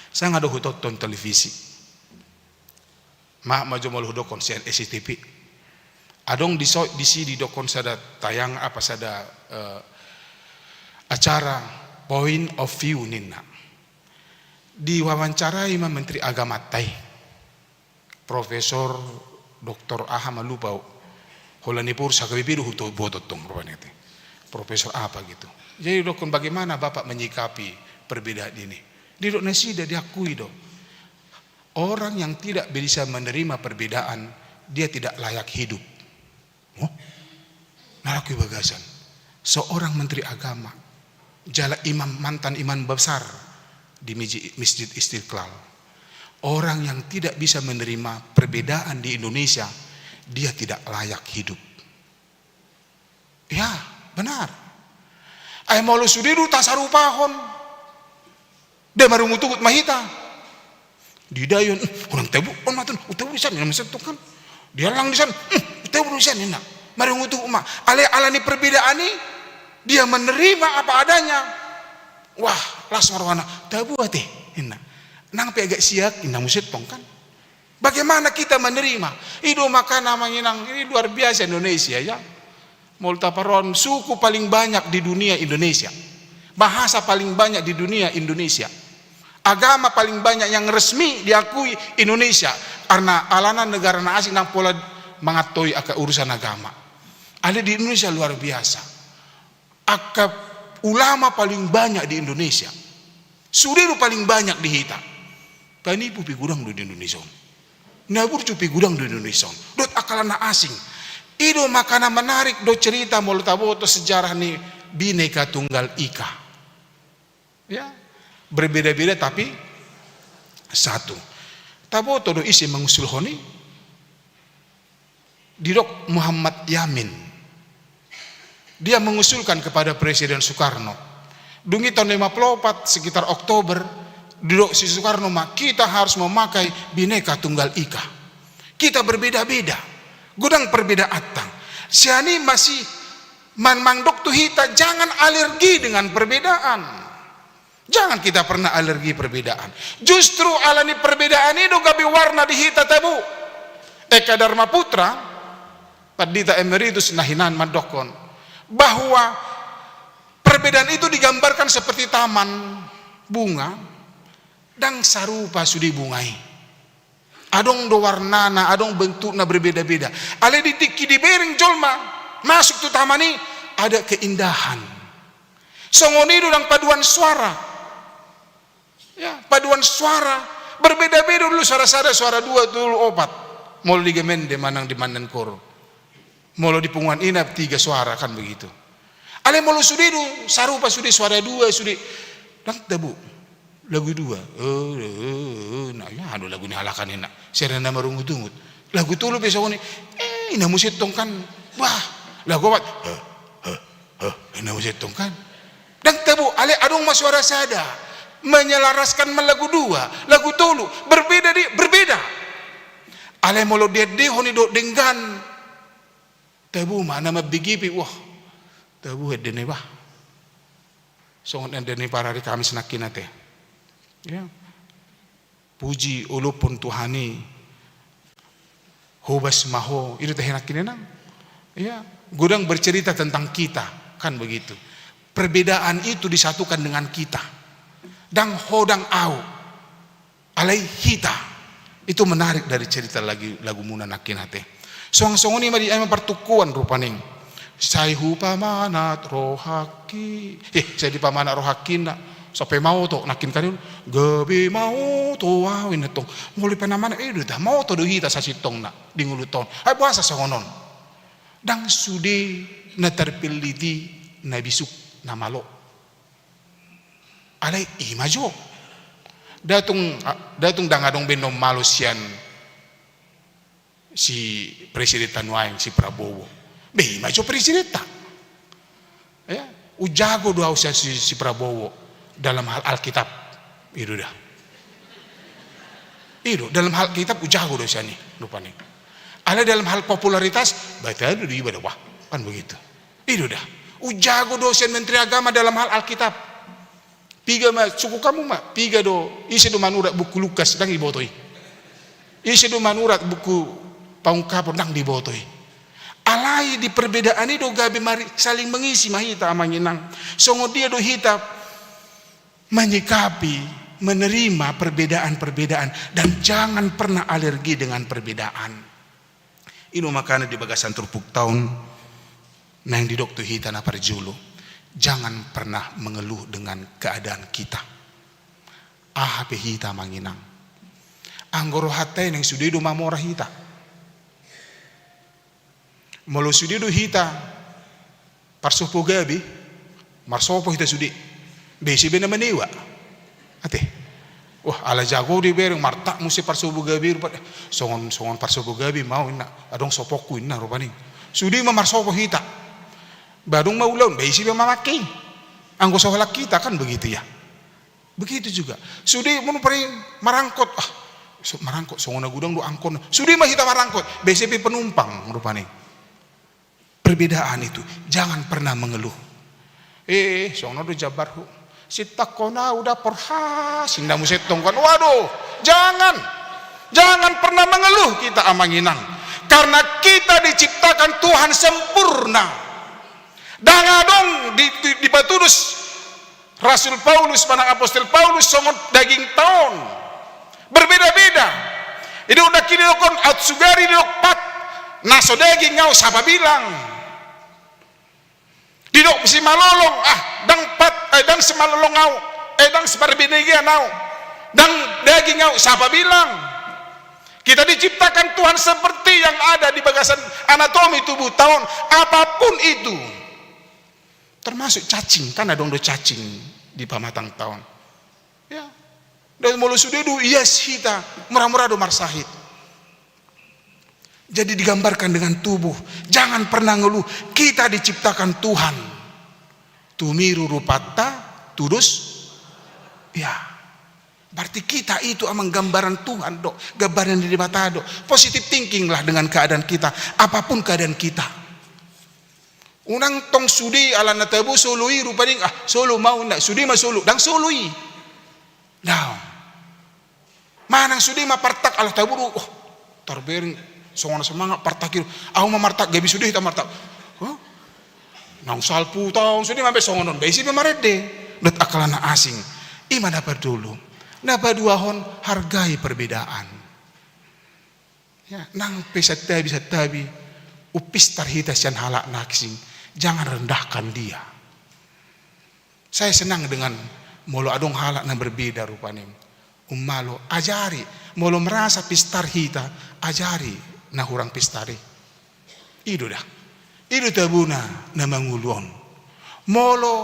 sanga do hutonton televisi. Maaf ma jo molo hudokkon sian S C T V. Adong di so-, disi didokkon sada tayang apa sada, eh, acara, point of view ninna. Diwawancarai ma Menteri Agamanta i. Profesor, doktor aha ma lupa au. Holan i pur saka B P do huto-, huboto tong rupani te. Profesor apa gitu. Jadi didokkon bagaimana Bapak menyikapi perbedaan ini. Didok nasida, diakui do. Orang yang tidak bisa menerima perbedaan, dia tidak layak hidup. Oh, na rangku i bagasan. Seorang menteri agama, jala imam, mantan imam besar di miji-, Masjid Istiqlal. Orang yang tidak bisa menerima perbedaan di Indonesia, dia tidak layak hidup. Ya, benar. Ai molo sude do tasarupahon, dia marungutungut ma hita. Di Dayu on, "Eh, unang tabuhon ma tu on, unang tabuhon di sian," ninna muse tong kan. Di Allang di sian, "Eh, unang tabuhon di sian," ninna. Marungutungut ma. Alai ala ni perbedaan i, dia menerima apa adanya. Wah, las ma rohana. "Tabuhon ate," ninna. "Nang pe agak siak," ninna muse tong kan. Bagaimana kita menerima? I do makana, Amang Inang, ini luar biasa Indonesia, ya. Molo taparrohahon, suku paling banyak di dunia Indonesia. Bahasa paling banyak di dunia Indonesia. Agama paling banyak yang resmi diakui Indonesia. Karena alana negara na asing ndang pola mangantoi angka urusan agama. Alai di Indonesia luar biasa. Angka ulama paling banyak di Indonesia. Sude do paling banyak di hita. Panipu pe godang do di Indonesia on. Na burju pe godang do di Indonesia on. Dohot angka na asing. I do makana menarik do cerita molo taboto sejarah ni Bhinneka Tunggal Ika. Ya, berbeda-beda tapi satu. Taboto do ise mangusulhon i? Didok Muhammad Yamin. Dia mengusulkan kepada Presiden Soekarno. Dung i taon lima puluh empat, sekitar Oktober, didok si Soekarno ma, "Kita harus memakai Bhinneka Tunggal Ika. Kita berbeda-beda. Godang perbedaanta." Sian i masih man-, mandok tu hita, jangan alergi dengan perbedaan. Jangan kita pernah alergi perbedaan. Justru ala ni perbedaan i do gabe warna di hita, tabu. Eka Dharma Putra, Pandita Emeritus na hinan mandokkon bahwa perbedaan itu digambarkan seperti taman bunga, ndang sarupa sude bunga i. Adong do warnana, adong bentukna berbeda-beda. Alai di tingki dibereng jolma masuk tu taman i, ada keindahan. Songon i do ndang paduan suara. Ya, paduan suara berbeda-beda dulu, suara sada, suara dua, tolu, opat. Molo di Gemende manang di Mandan Koro. Molo di Punguan Inap tiga suara, kan begitu. Alai molo sude do sarupa, sude suara dua, sude, ndang tabo. Lagu dua. Eh, eh, eh, na, ya, anu lagu ni halak an i na. Sera na marungut-ungut. Lagu tolu pe songon i. Eh, ina muse tong kan. Wah, lagu opat. Heh, heh, heh, ina muse tong kan. Ndang tabo, alai adong ma suara sada. Menyelaraskan ma lagu dua, lagu tolu. Berbeda di, berbeda. Alai molo diendehon i dohot denggan. Tabo ma na mambege pe, wah. Tabo ende na i bah. Songon ende ni parari Kamis nangkin ate. Ya. Puji olophon Tuhan i. Hobas ma ho, i do tahe nangkin, inang. Ya, godang bercerita tentang kita, kan begitu. Perbedaan itu disatukan dengan kita. Ndang ho ndang au. Alai hita. Itu menarik dari cerita lagi, lagumuna nangkin ate. Suang songon i ma di, ai ma partukkoan rupani. Sai hupamanat rohangki. Eh, sai dipamanat rohangki na. Sampe maoto nangkin kan. Gabe maoto au inna tong. Molo dipamanat, eh, do tah maoto do hita sasintongna di ngolunta on. Ai boasa songon on. Ndang sude na tarpillit i na bisuk na malo. Alai i ma jo. Datung, datung ndang adong be na malo sian si presidenta nuaeng, si Prabowo. Be i ma jo presidenta. Ya, ujago do au sian si, si Prabowo dalam hal Alkitab. I do da. I do, dalam hal Alkitab ujago do sian i, rupani. Alai dalam hal popularitas, batal do iba da, wah, kan begitu. I do da. Ujago do sian Menteri Agama dalam hal Alkitab. Piga ma, sungkun hamu ma, piga do, ise do manurat buku Lukas, ndang diboto i. Ise do manurat buku Pangungkapon, ndang diboto i. Alai di perbedaan i do gabe mari, saling mengisi ma hita amang inang. Songon dia do hita menyikapi, menerima perbedaan-perbedaan, dan jangan pernah alergi dengan perbedaan. I do makana di bagasan turpukta on, naeng didok tu hita na parjolo, jangan pernah mengeluh dengan keadaan kita. Aha pe hita amang inang. Anggo rohanta i naeng sude do mamora hita. Molo sude do hita parsopo gabe, marsopo hita sude. Be ise be na manewa. Ate. Wah, ala jago dibereng, martak muse parsopo gabe rupani. Songon, songon parsopo gabe ma au inna. Adong sopongku inna rupani. Sude ma marsopo hita. Ba adong ma ulaon, be ise be mamangke i. Anggo so halak hita kan begitu ya. Begitu juga. Sude molo paling marangkot, ah, so-, marangkot, songon na godang do angkot. Sude ma hita marangkot, be ise pe penumpang rupani. Perbedaan itu, jangan pernah mengeluh. Eh, songon on do jambarhu. Sintangkon au dapor has, inna muse tong kan. Waduh, jangan. Jangan pernah mengeluh kita amang inang. Karena kita diciptakan Tuhan sempurna. Ndang adong di, di, dipatudos Rasul Paulus, manang Apostel Paulus, songon dagingta on. Berbeda-beda. Didok nangkin, didok on, aut sugari didok pat, na so daging au sapabilang. Didok simalolong, ah, ndang pat, eh, ndang simalolong au, eh, ndang siparbenegean au, ndang daging au sapabilang. Kita diciptakan Tuhan seperti yang ada di bagasan anatomi tubuhta on, apapun itu. Termasuk cacing, kan adong do cacing di pamatangta on. Ya. Dan molo sude do ias hita, mura-mura do marsahit. Jadi digambarkan dengan tubuh. Jangan pernah ngeluh. Kita diciptakan Tuhan. Tumiru rupanta, tudos. Ya. Berarti kita itu amang gambaran Tuhan do, gambaran Debata do. Positive thinking lah dengan keadaan kita, apapun keadaan kita. Unang tong sude ala na tabo solo i rupani, ah, solo ma au inna, sude ma solo, ndang solo i. Daong. Manang sude ma partak ala tabo do, oh, tarbereng, songon na semangat partak i do. Au ma martak, gabe sude hita martak. Huh? Naung salpu taon, sude ma be songon on, be ise be marende. Dohot angka na asing. I ma na parjolo. Na paduahon, hargai perbedaan. Ya, nang pe santabi-santabi umpistar hita sian halak na asing, jangan rendahkan dia. Saya senang dengan molo adong halak na berbeda rupani. Ummalo, ajari. Molo merasa pistar hita, ajari na hurang pistar i. I do da. I do tabona na mangolu on. Molo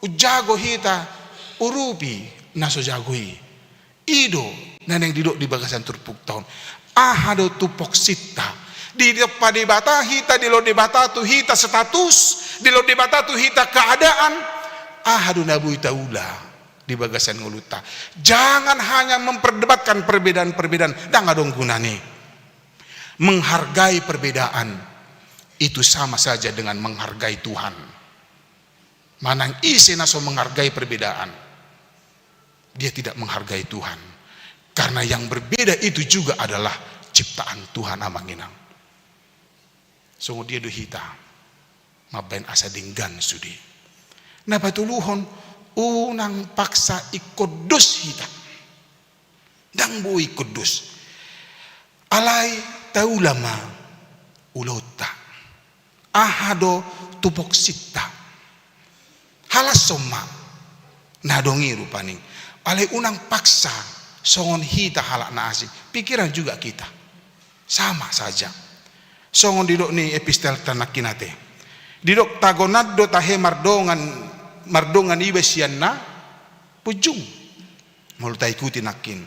umjago hita, urupi na so jago i. I do na naeng didok di bagasan turpukta on. Aha do tupoksinta? Didompak Debata hita, dilehon Debata tu hita status, dilehon Debata tu hita keadaan. Aha do na boi taula di bagasan ngolunta? Jangan hanya memperdebatkan perbedaan-perbedaan, ndang adong gunana i. Menghargai perbedaan itu sama saja dengan menghargai Tuhan. Manang ise na so menghargai perbedaan, dia tidak menghargai Tuhan. Karena yang berbeda itu juga adalah ciptaan Tuhan, amang inang. Songon dia do hita mambaen asa denggan sude. Na patoluhon, unang paksa ingkon dos hita. Ndang boi ingkon dos. Alai taula ma ulaonta. Aha do tupoksinta? Halashon ma na adong i rupani. Alai unang paksa songon hita halak na asing. Pikiran juga kita. Sama saja. Songon didok ni epistelta nangkin ate. Didok tagonan do tahe mardongan, mardongan iba sian na punjung. Molo taikuti nangkin.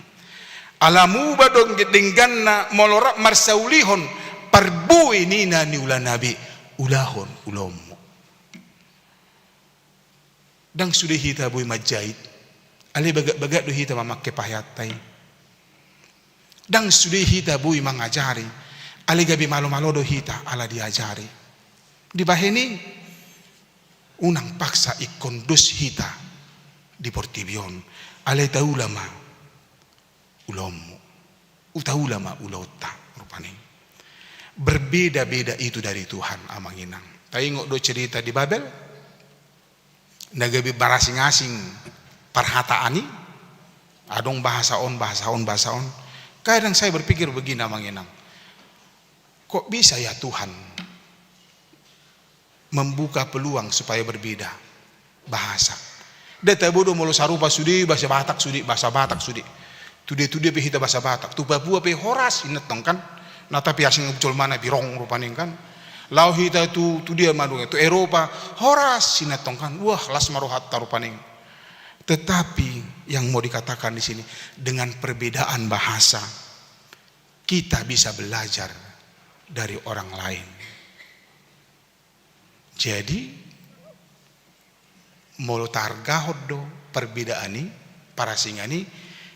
Ala muba do dengganna molo rap marsaulihon parbue ni na niulana be, ulahon ulaonmu. Ndang sude hita boi manjait, alai bagak-bagak do hita mamangke paheanta i. Ndang sude hita boi mangajari, alai gabe malo-malo do hita ala diajari. Dibahen i, unang paksa ingkon dos hita di portibi on, alai taula ma ulaonmu. Taula ma ulaonta, rupani. Berbeda-beda itu dari Tuhan, amang inang. Taingot do cerita di Babel? Na gabe marasing-asing parhataan i, adong bahasa on, bahasa on, bahasa on. Kadang saya berpikir begini, amang inang. Kok bisa ya Tuhan membuka peluang supaya berbeda bahasa. Nda tabo do molo sarupa sude bahasa Batak sude, bahasa Batak sude. Tudia-tudia pe hita bahasa Batak. Tu Papua pe horas inna tong kan. Na tapi asing jolmana birong rupani kan. Laho hita tu, tudia ma dong, tu Eropa, horas inna tong kan. Wah, las ma rohanta rupani. Tetapi yang mau dikatakan di sini, dengan perbedaan bahasa, kita bisa belajar dari orang lain. Jadi, molo tahargahon do perbedaan i, parasingan i,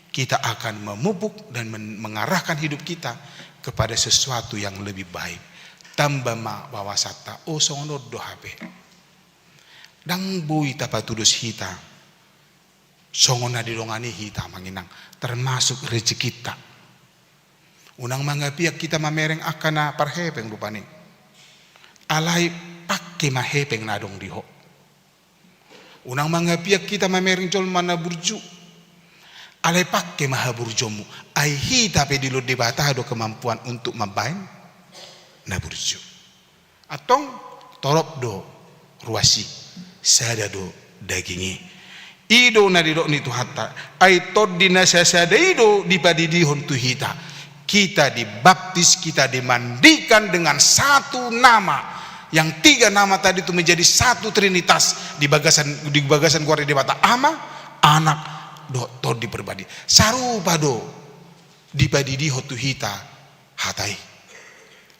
kita akan memupuk dan men-, mengarahkan hidup kita kepada sesuatu yang lebih baik. Tamba ma wawasanta, oh, songon on do hape. Ndang boi tapatudos hita. Songon na didongani hita, amang inang, termasuk rejekinta. Unang mangapiak hita mamereng angka na parhepeng rupani. Alai pangke ma hepeng na adong di ho. Unang mangapiak hita mamereng jolma na burju. Alai pangke ma haburjuonmu. Ai hita pe dilehon Debata do kemampuan untuk mambaen na burju. Antong, torop do ruas i, sada do daging i. I do na didok ni Tuhanta, ai tondi na sasada i do dipadidihon tu hita. Kita dibaptis, kita dimandikan dengan satu nama. Yang tiga nama tadi itu menjadi satu trinitas di bagasan, di bagasan goar ni Debata, Ama, Anak, dohot Tondi Porbadia. Sarupa do dipadidihon tu hita hata i.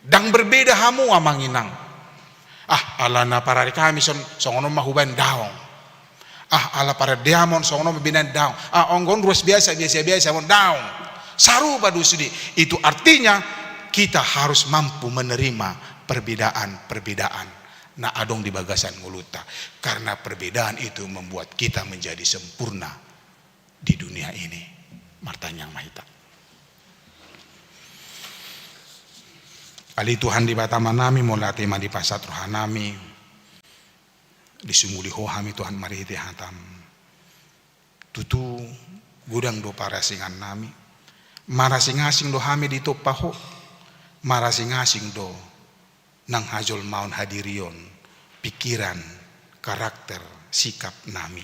Ndang berbeda hamu, amang inang. Ah, ala na parari Kamis on, songon on ma hubaen, daong. Ah, ala parari Deamon, songon on ma binaen, daong. Ah, anggo on ruas biasa, biasa-biasa ma on, daong. Sarupa do sude. Itu artinya kita harus mampu menerima perbedaan-perbedaan na adong di bagasan ngolunta. Karena perbedaan itu membuat kita menjadi sempurna di dunia ini. Martangiang ma hita. Ale Tuhan Debata Amanami, mauliate ma dipasahat rohanami, disumuli Ho hami Tuhan marhite hataM. Tutu godang do parasingannami, marasing-asing do hami ditompa Ho. Marasing-asing do nang hajolmaon, hadirion, pikiran, karakter, sikap nami.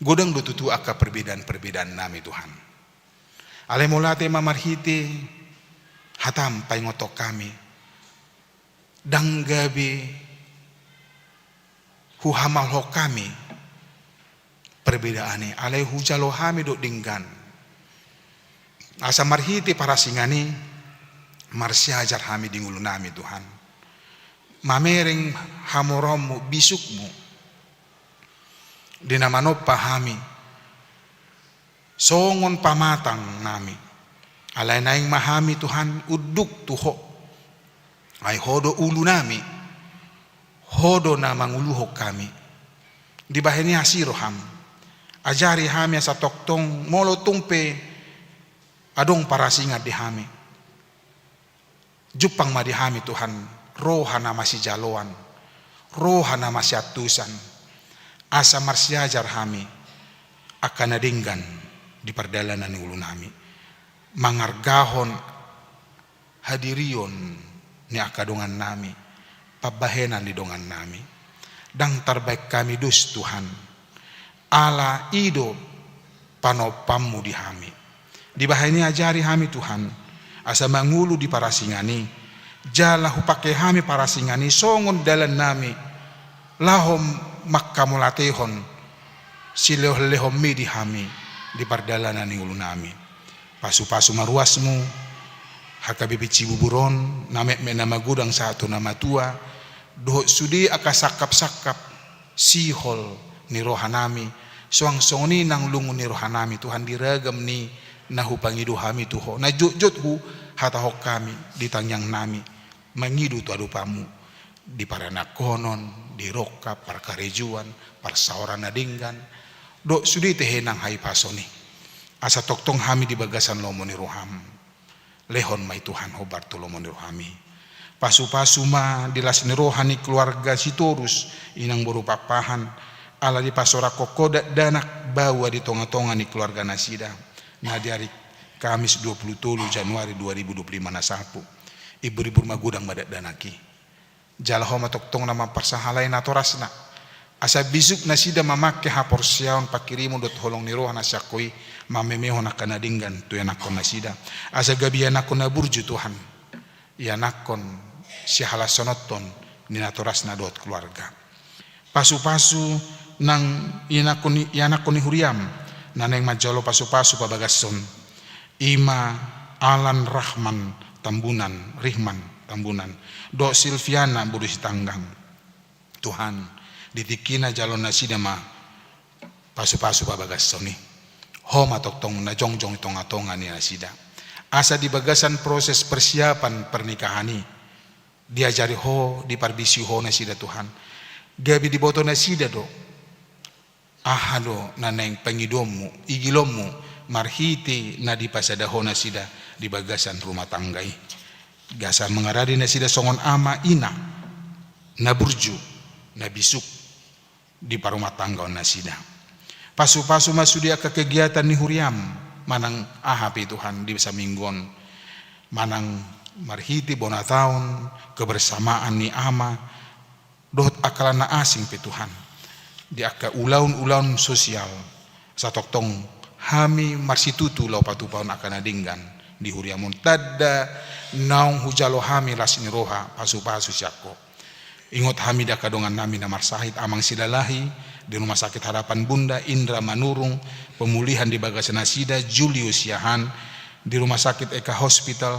Godang do tutu angka perbedaan-perbedaan nami, Tuhan. Alai mauliate ma marhite hataM paingothon hami. Ndang gabe huhamalhon hami perbedaan i, alai hujalo hami do denggan. Asa marhite parasingan i marsiajar hami di ngolu nami, Tuhan. Mamereng hamoraonMu, bisukMu di na manompa hami songon pamatang nami. Alai naeng ma hami, Tuhan, unduk tu Ho. Ai Ho do ulu nami, Ho do na manguluhon hami. Dibahen i asi rohaM. Ajari hami asa tongtong molo tung pe adong parasingan di hami, jumpang ma di hami, Tuhan, roha na masijaloan, roha na masiantusan, asa marsiajar hami angka na denggan di pardalanan ni ngolu nami, mangargahon hadirion ni angka dongan nami, pambahenan ni dongan nami. Ndang tarbahen hami dos, Tuhan, ala i do panompaMu di hami. Dibahen i ajari hami, Tuhan, asa mangolu di parasingan i, jala hupake hami parasingan i songon dalan nami laho manghamauliatehon silehon-lehonMi di hami di pardalanan ni ngolu nami. Pasu-pasu ma ruasMu H K B P Cibubur on, na metmet na magodang sahat tu na matua, dohot sude angka sangkap-sangkap sihol ni roha nami, suang songon i nang lungun ni roha nami, Tuhan, di ragam ni na hupangido hami tu Ho, na jotjot huhatahon hami di tangiang nami mangido tu adopanMu di paranakhonon, di rongkap, parkarejoan, parsaoran na denggan, dohot sude tehe nang hahipason i. Asa tongtong hami di bagasan lomo ni rohaM. Lehon ma i, Tuhan, hombar tu lomo ni rohaMi. Pasu-pasu ma di las ni roha ni keluarga Sitorus, inang boru Pakpahan, ala dipasorangkon Ho dakdanak baoa di tonga-tonga ni keluarga nasida, na di ari Kamis dua pulu tolu Januari dua ribu dua pulu lima na sapu. Ibur-ibur magodang ma dakdanak i. Jala Ho ma tongtong na mamparsahalai natorasna, asa bisuk nasida mamangke haporseaon, panghirimon dohot holong ni roha na sian Ho i, mamemehon angka na denggan tu ianakhon nasida, asa gabe ianakhon na burju, Tuhan, ianakhon sihalashononhon ni natorasna dohot keluarga. Pasu-pasu nang ianakhon ni, ianakhon ni huriaM, na naeng manjalo pasu-pasu pabagason, i ma Alan Rahman Tambunan, Rihman Tambunan, dohot Silviana boru Sitanggang. Tuhan, di tingkina jalo nasida ma pasu-pasu pabagason i. Ho ma tongtong na jongjong di tonga-tonga ni nasida. Asa di bagasan proses persiapan pernikahan i, diajari Ho, diparbisi Ho nasida, Tuhan. Gabe diboto nasida do aha do na naeng pangidoonMu, igilonMu, marhite na dipasada Ho nasida di bagasan rumah tangga i. Asa mangarade nasida songon ama ina na burju, na bisuk di parumah tanggaon nasida. Pasu-pasu ma sude angka kegiatan ni huriaM, manang aha pe, Tuhan, di saminggu on, manang marhite bona taon, kebersamaan ni ama, dohot angka na asing pe, Tuhan, di angka ulaon-ulaon sosial, asa tongtong hami marsitutu laho patupahon angka na denggan di huriaM on, tanda naung hujalo hami las ni roha, pasu-pasu sian Ho. Ingot hami di angka dongan nami na marsahit, Amang Silalahi di Rumah Sakit Harapan Bunda, Indra Manurung, pemulihan di bagas nasida, Julio Siahaan di Rumah Sakit Eka Hospital,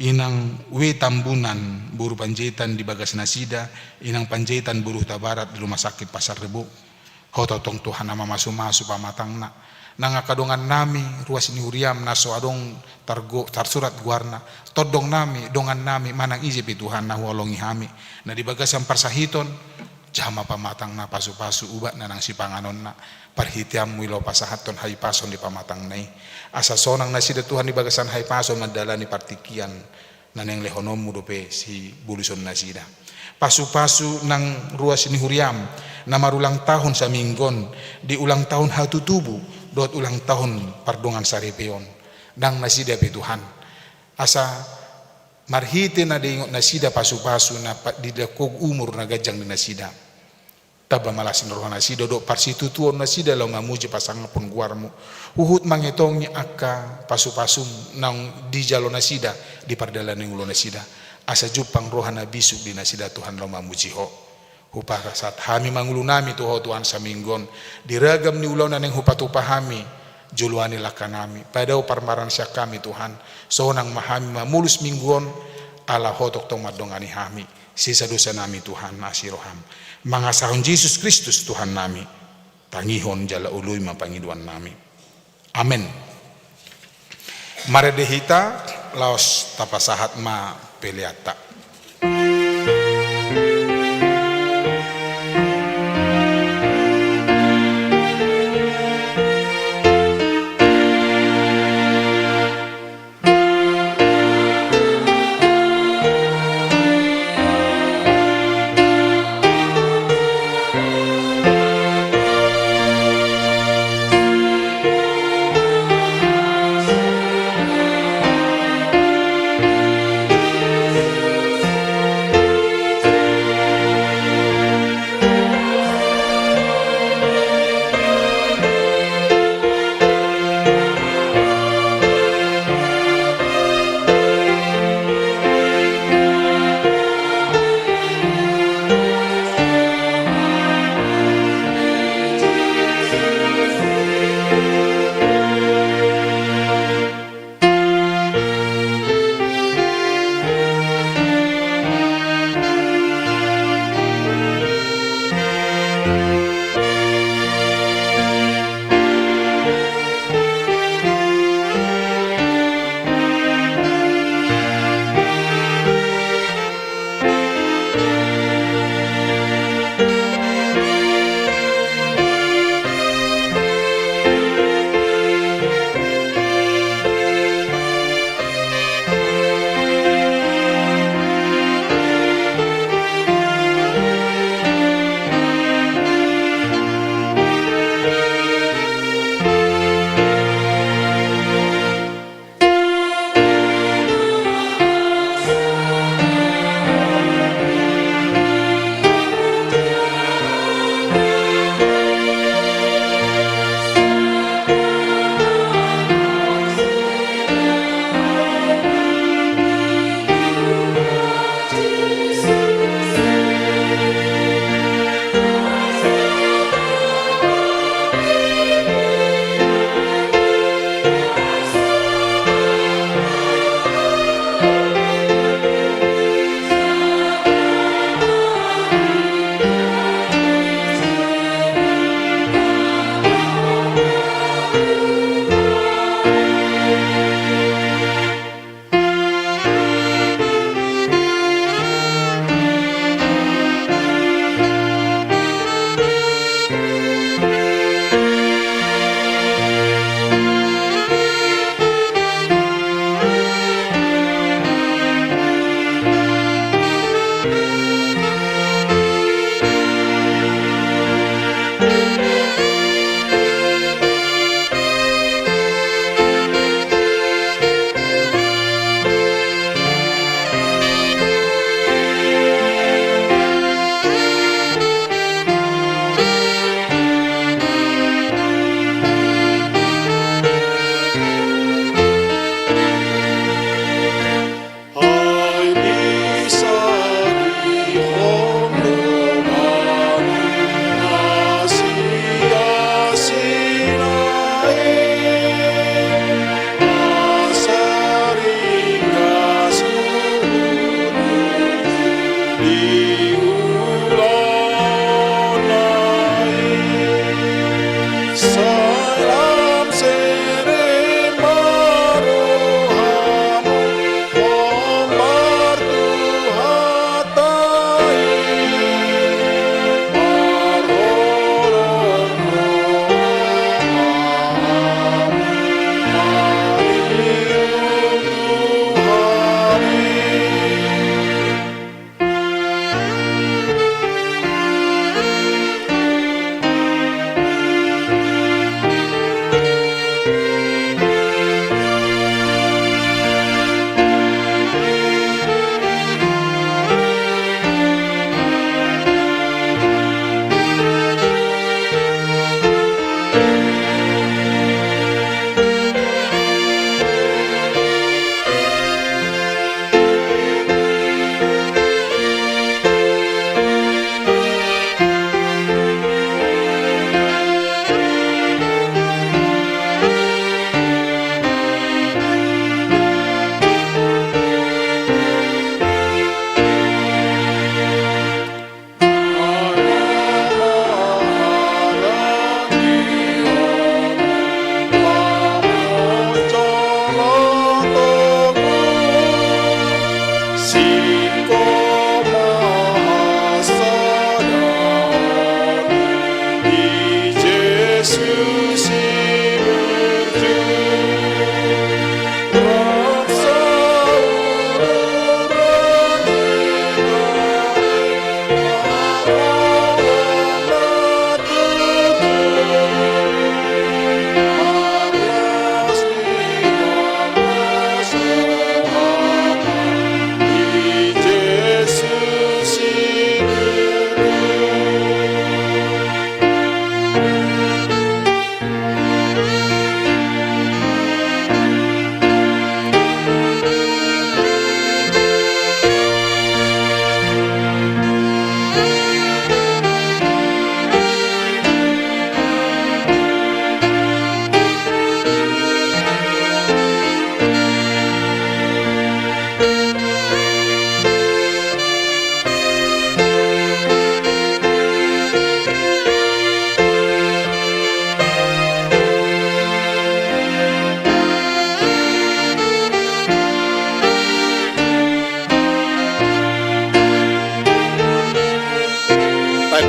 Inang W Tambunan boru Panjaitan di bagas nasida, Inang Panjaitan boru Hutabarat di Rumah Sakit Pasar Rebo. Ho tongtong, Tuhan, na mamasu-masu pamatangna. Nang angka dongan nami ruas ni huriaM na so adong targo-, tarsurat goarna, tondong nami, dongan nami, manang ise pe, Tuhan, na huolongi hami, na di bagasan parsahiton, jama pamatangna, pasu-pasu ubatna nang sipanganonna, parhiteanMu i laho pasahathon hahipason di pamatangna i. Asa sonang nasida, Tuhan, di bagasan hahipason mandalani partingkian na naeng lehononMu dope siboluson nasida. Pasu-pasu nang ruas ni huriaM na marulang tahun saminggu on, di ulang tahun hatutubu dohot ulang tahun pardongansaripeon. Nang nasida pe, Tuhan, asa Marhite na diingot nasida pasu-pasu na pa-, dilehon Ho umur na ganjang di nasida. Tamba ma las ni roha nasida dohot parsitutuon nasida laho mamuji pasangaphon goarMu. Huhut mangetongi angka pasu-pasuM naung dijalo nasida di pardalanan ni ulaon nasida. Asa jumpang roha na bisuk di nasida Tuhan laho mamuji Ho. Hupasahat hami ma ngolunami tu Ho Tuhan saminggu on, di ragam ni ulaon na naeng hupatupa hami, joloan ni langkanami, padao parmaraan sian hami Tuhan, sonang ma hami mamolus minggu on, ala Ho tongtong mandongani hami, sesa dosanami Tuhan asi rohaM. Mangasahon Jesus Kristus Tuhannami, tangihon jala oloi ma pangidoannami. Amen. Marende hita, laos tapasahat ma peleanta.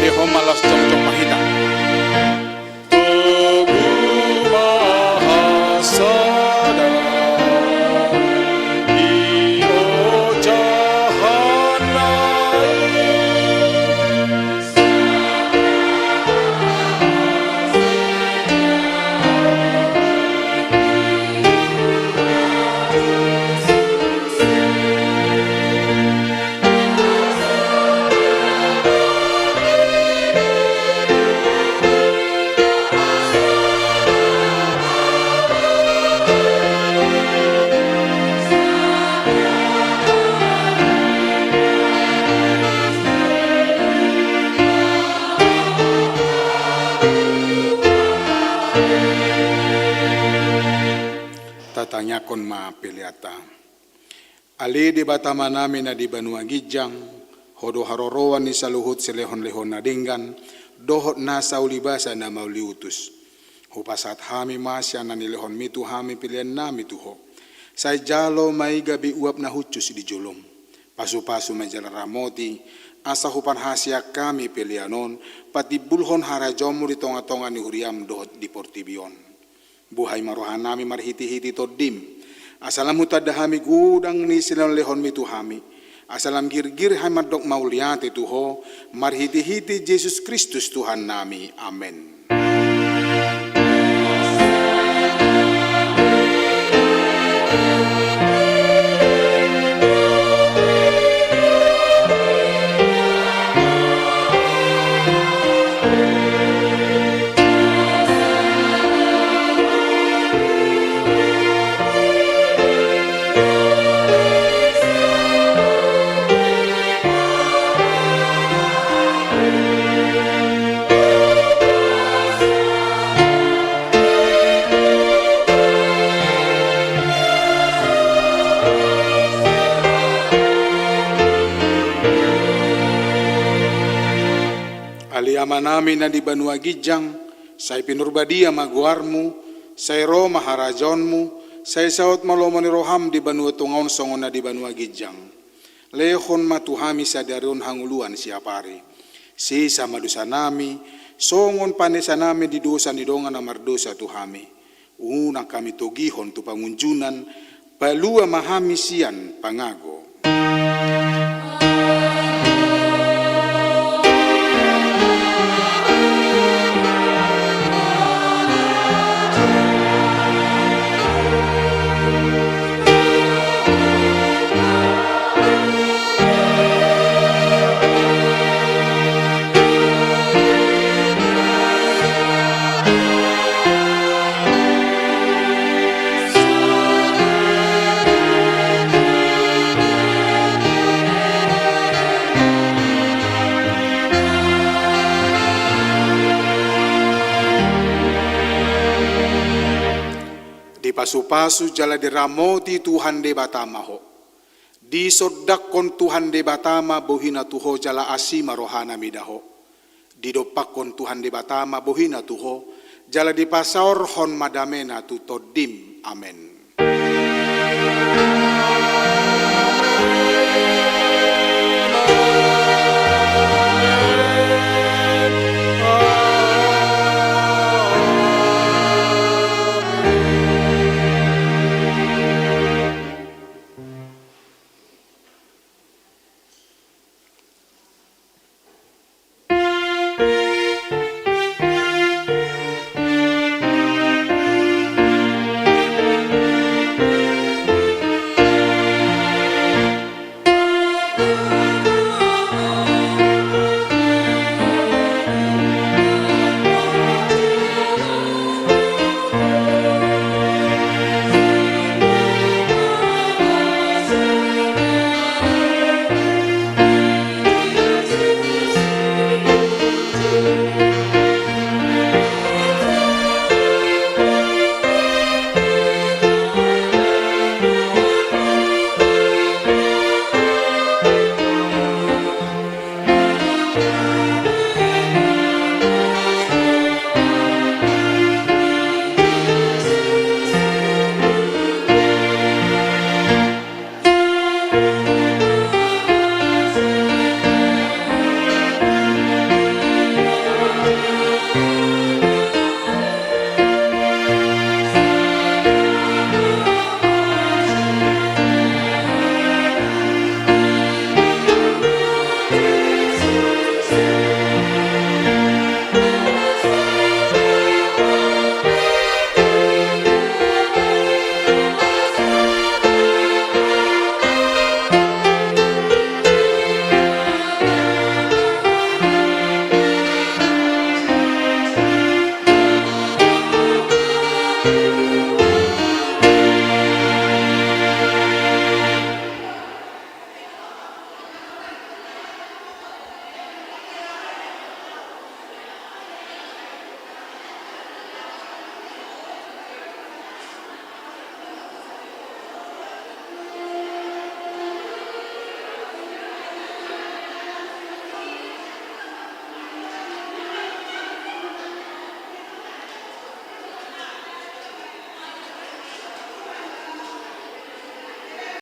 Dehon ma las jongjong ma hita. Togu ma hasada i ojahan na i. Tatangiangkon ma peleanta. Ale Debata Amanami na di banua ginjang, Ho do haroroan ni saluhut silehonlehon na denggan dohot nasa ulibasa na mauliutus. Hupasahat hami ma sian na nilehonmi tu hami peleannami tu Ho. Sai jalo ma i gabe uap na hushus di jolom. Pasupasu ma i jala ramoti, asa huparhaseang hami pelean on patimbulhon harajaonmu di tongatonga ni huriam dohot di portibi on. Buhai ma rohanami marhitehite Tondim, asa lam hutanda hami godang ni silehonlehonmi tu hami, asa lam girgir hami mandok mauliate tu Ho, marhitehite Jesus Kristus Tuhannami. Amen. Ale Amanami na di banua ginjang, sai pinurbadia ma goarmu, sai ro ma harajaonmu, sai saut ma lomo ni roham di banua tonga on songon na di banua ginjang. Lehon ma tu hami sadari on hangoluan siapari. Sesa ma dosanami, songon panesanami di dosa ni dongan na mardosa tu hami. Unang hami togihon tu pangunjunan, palua ma hami sian pangago. Dipasupasu jala diramoti Tuhan Debata ma ho. Disondangkon Tuhan Debata ma bohina tu ho jala asi ma rohana mida ho. Didompakkon Tuhan Debata ma bohina tu ho, jala dipasaorhon ma damena tu tondim. Amen.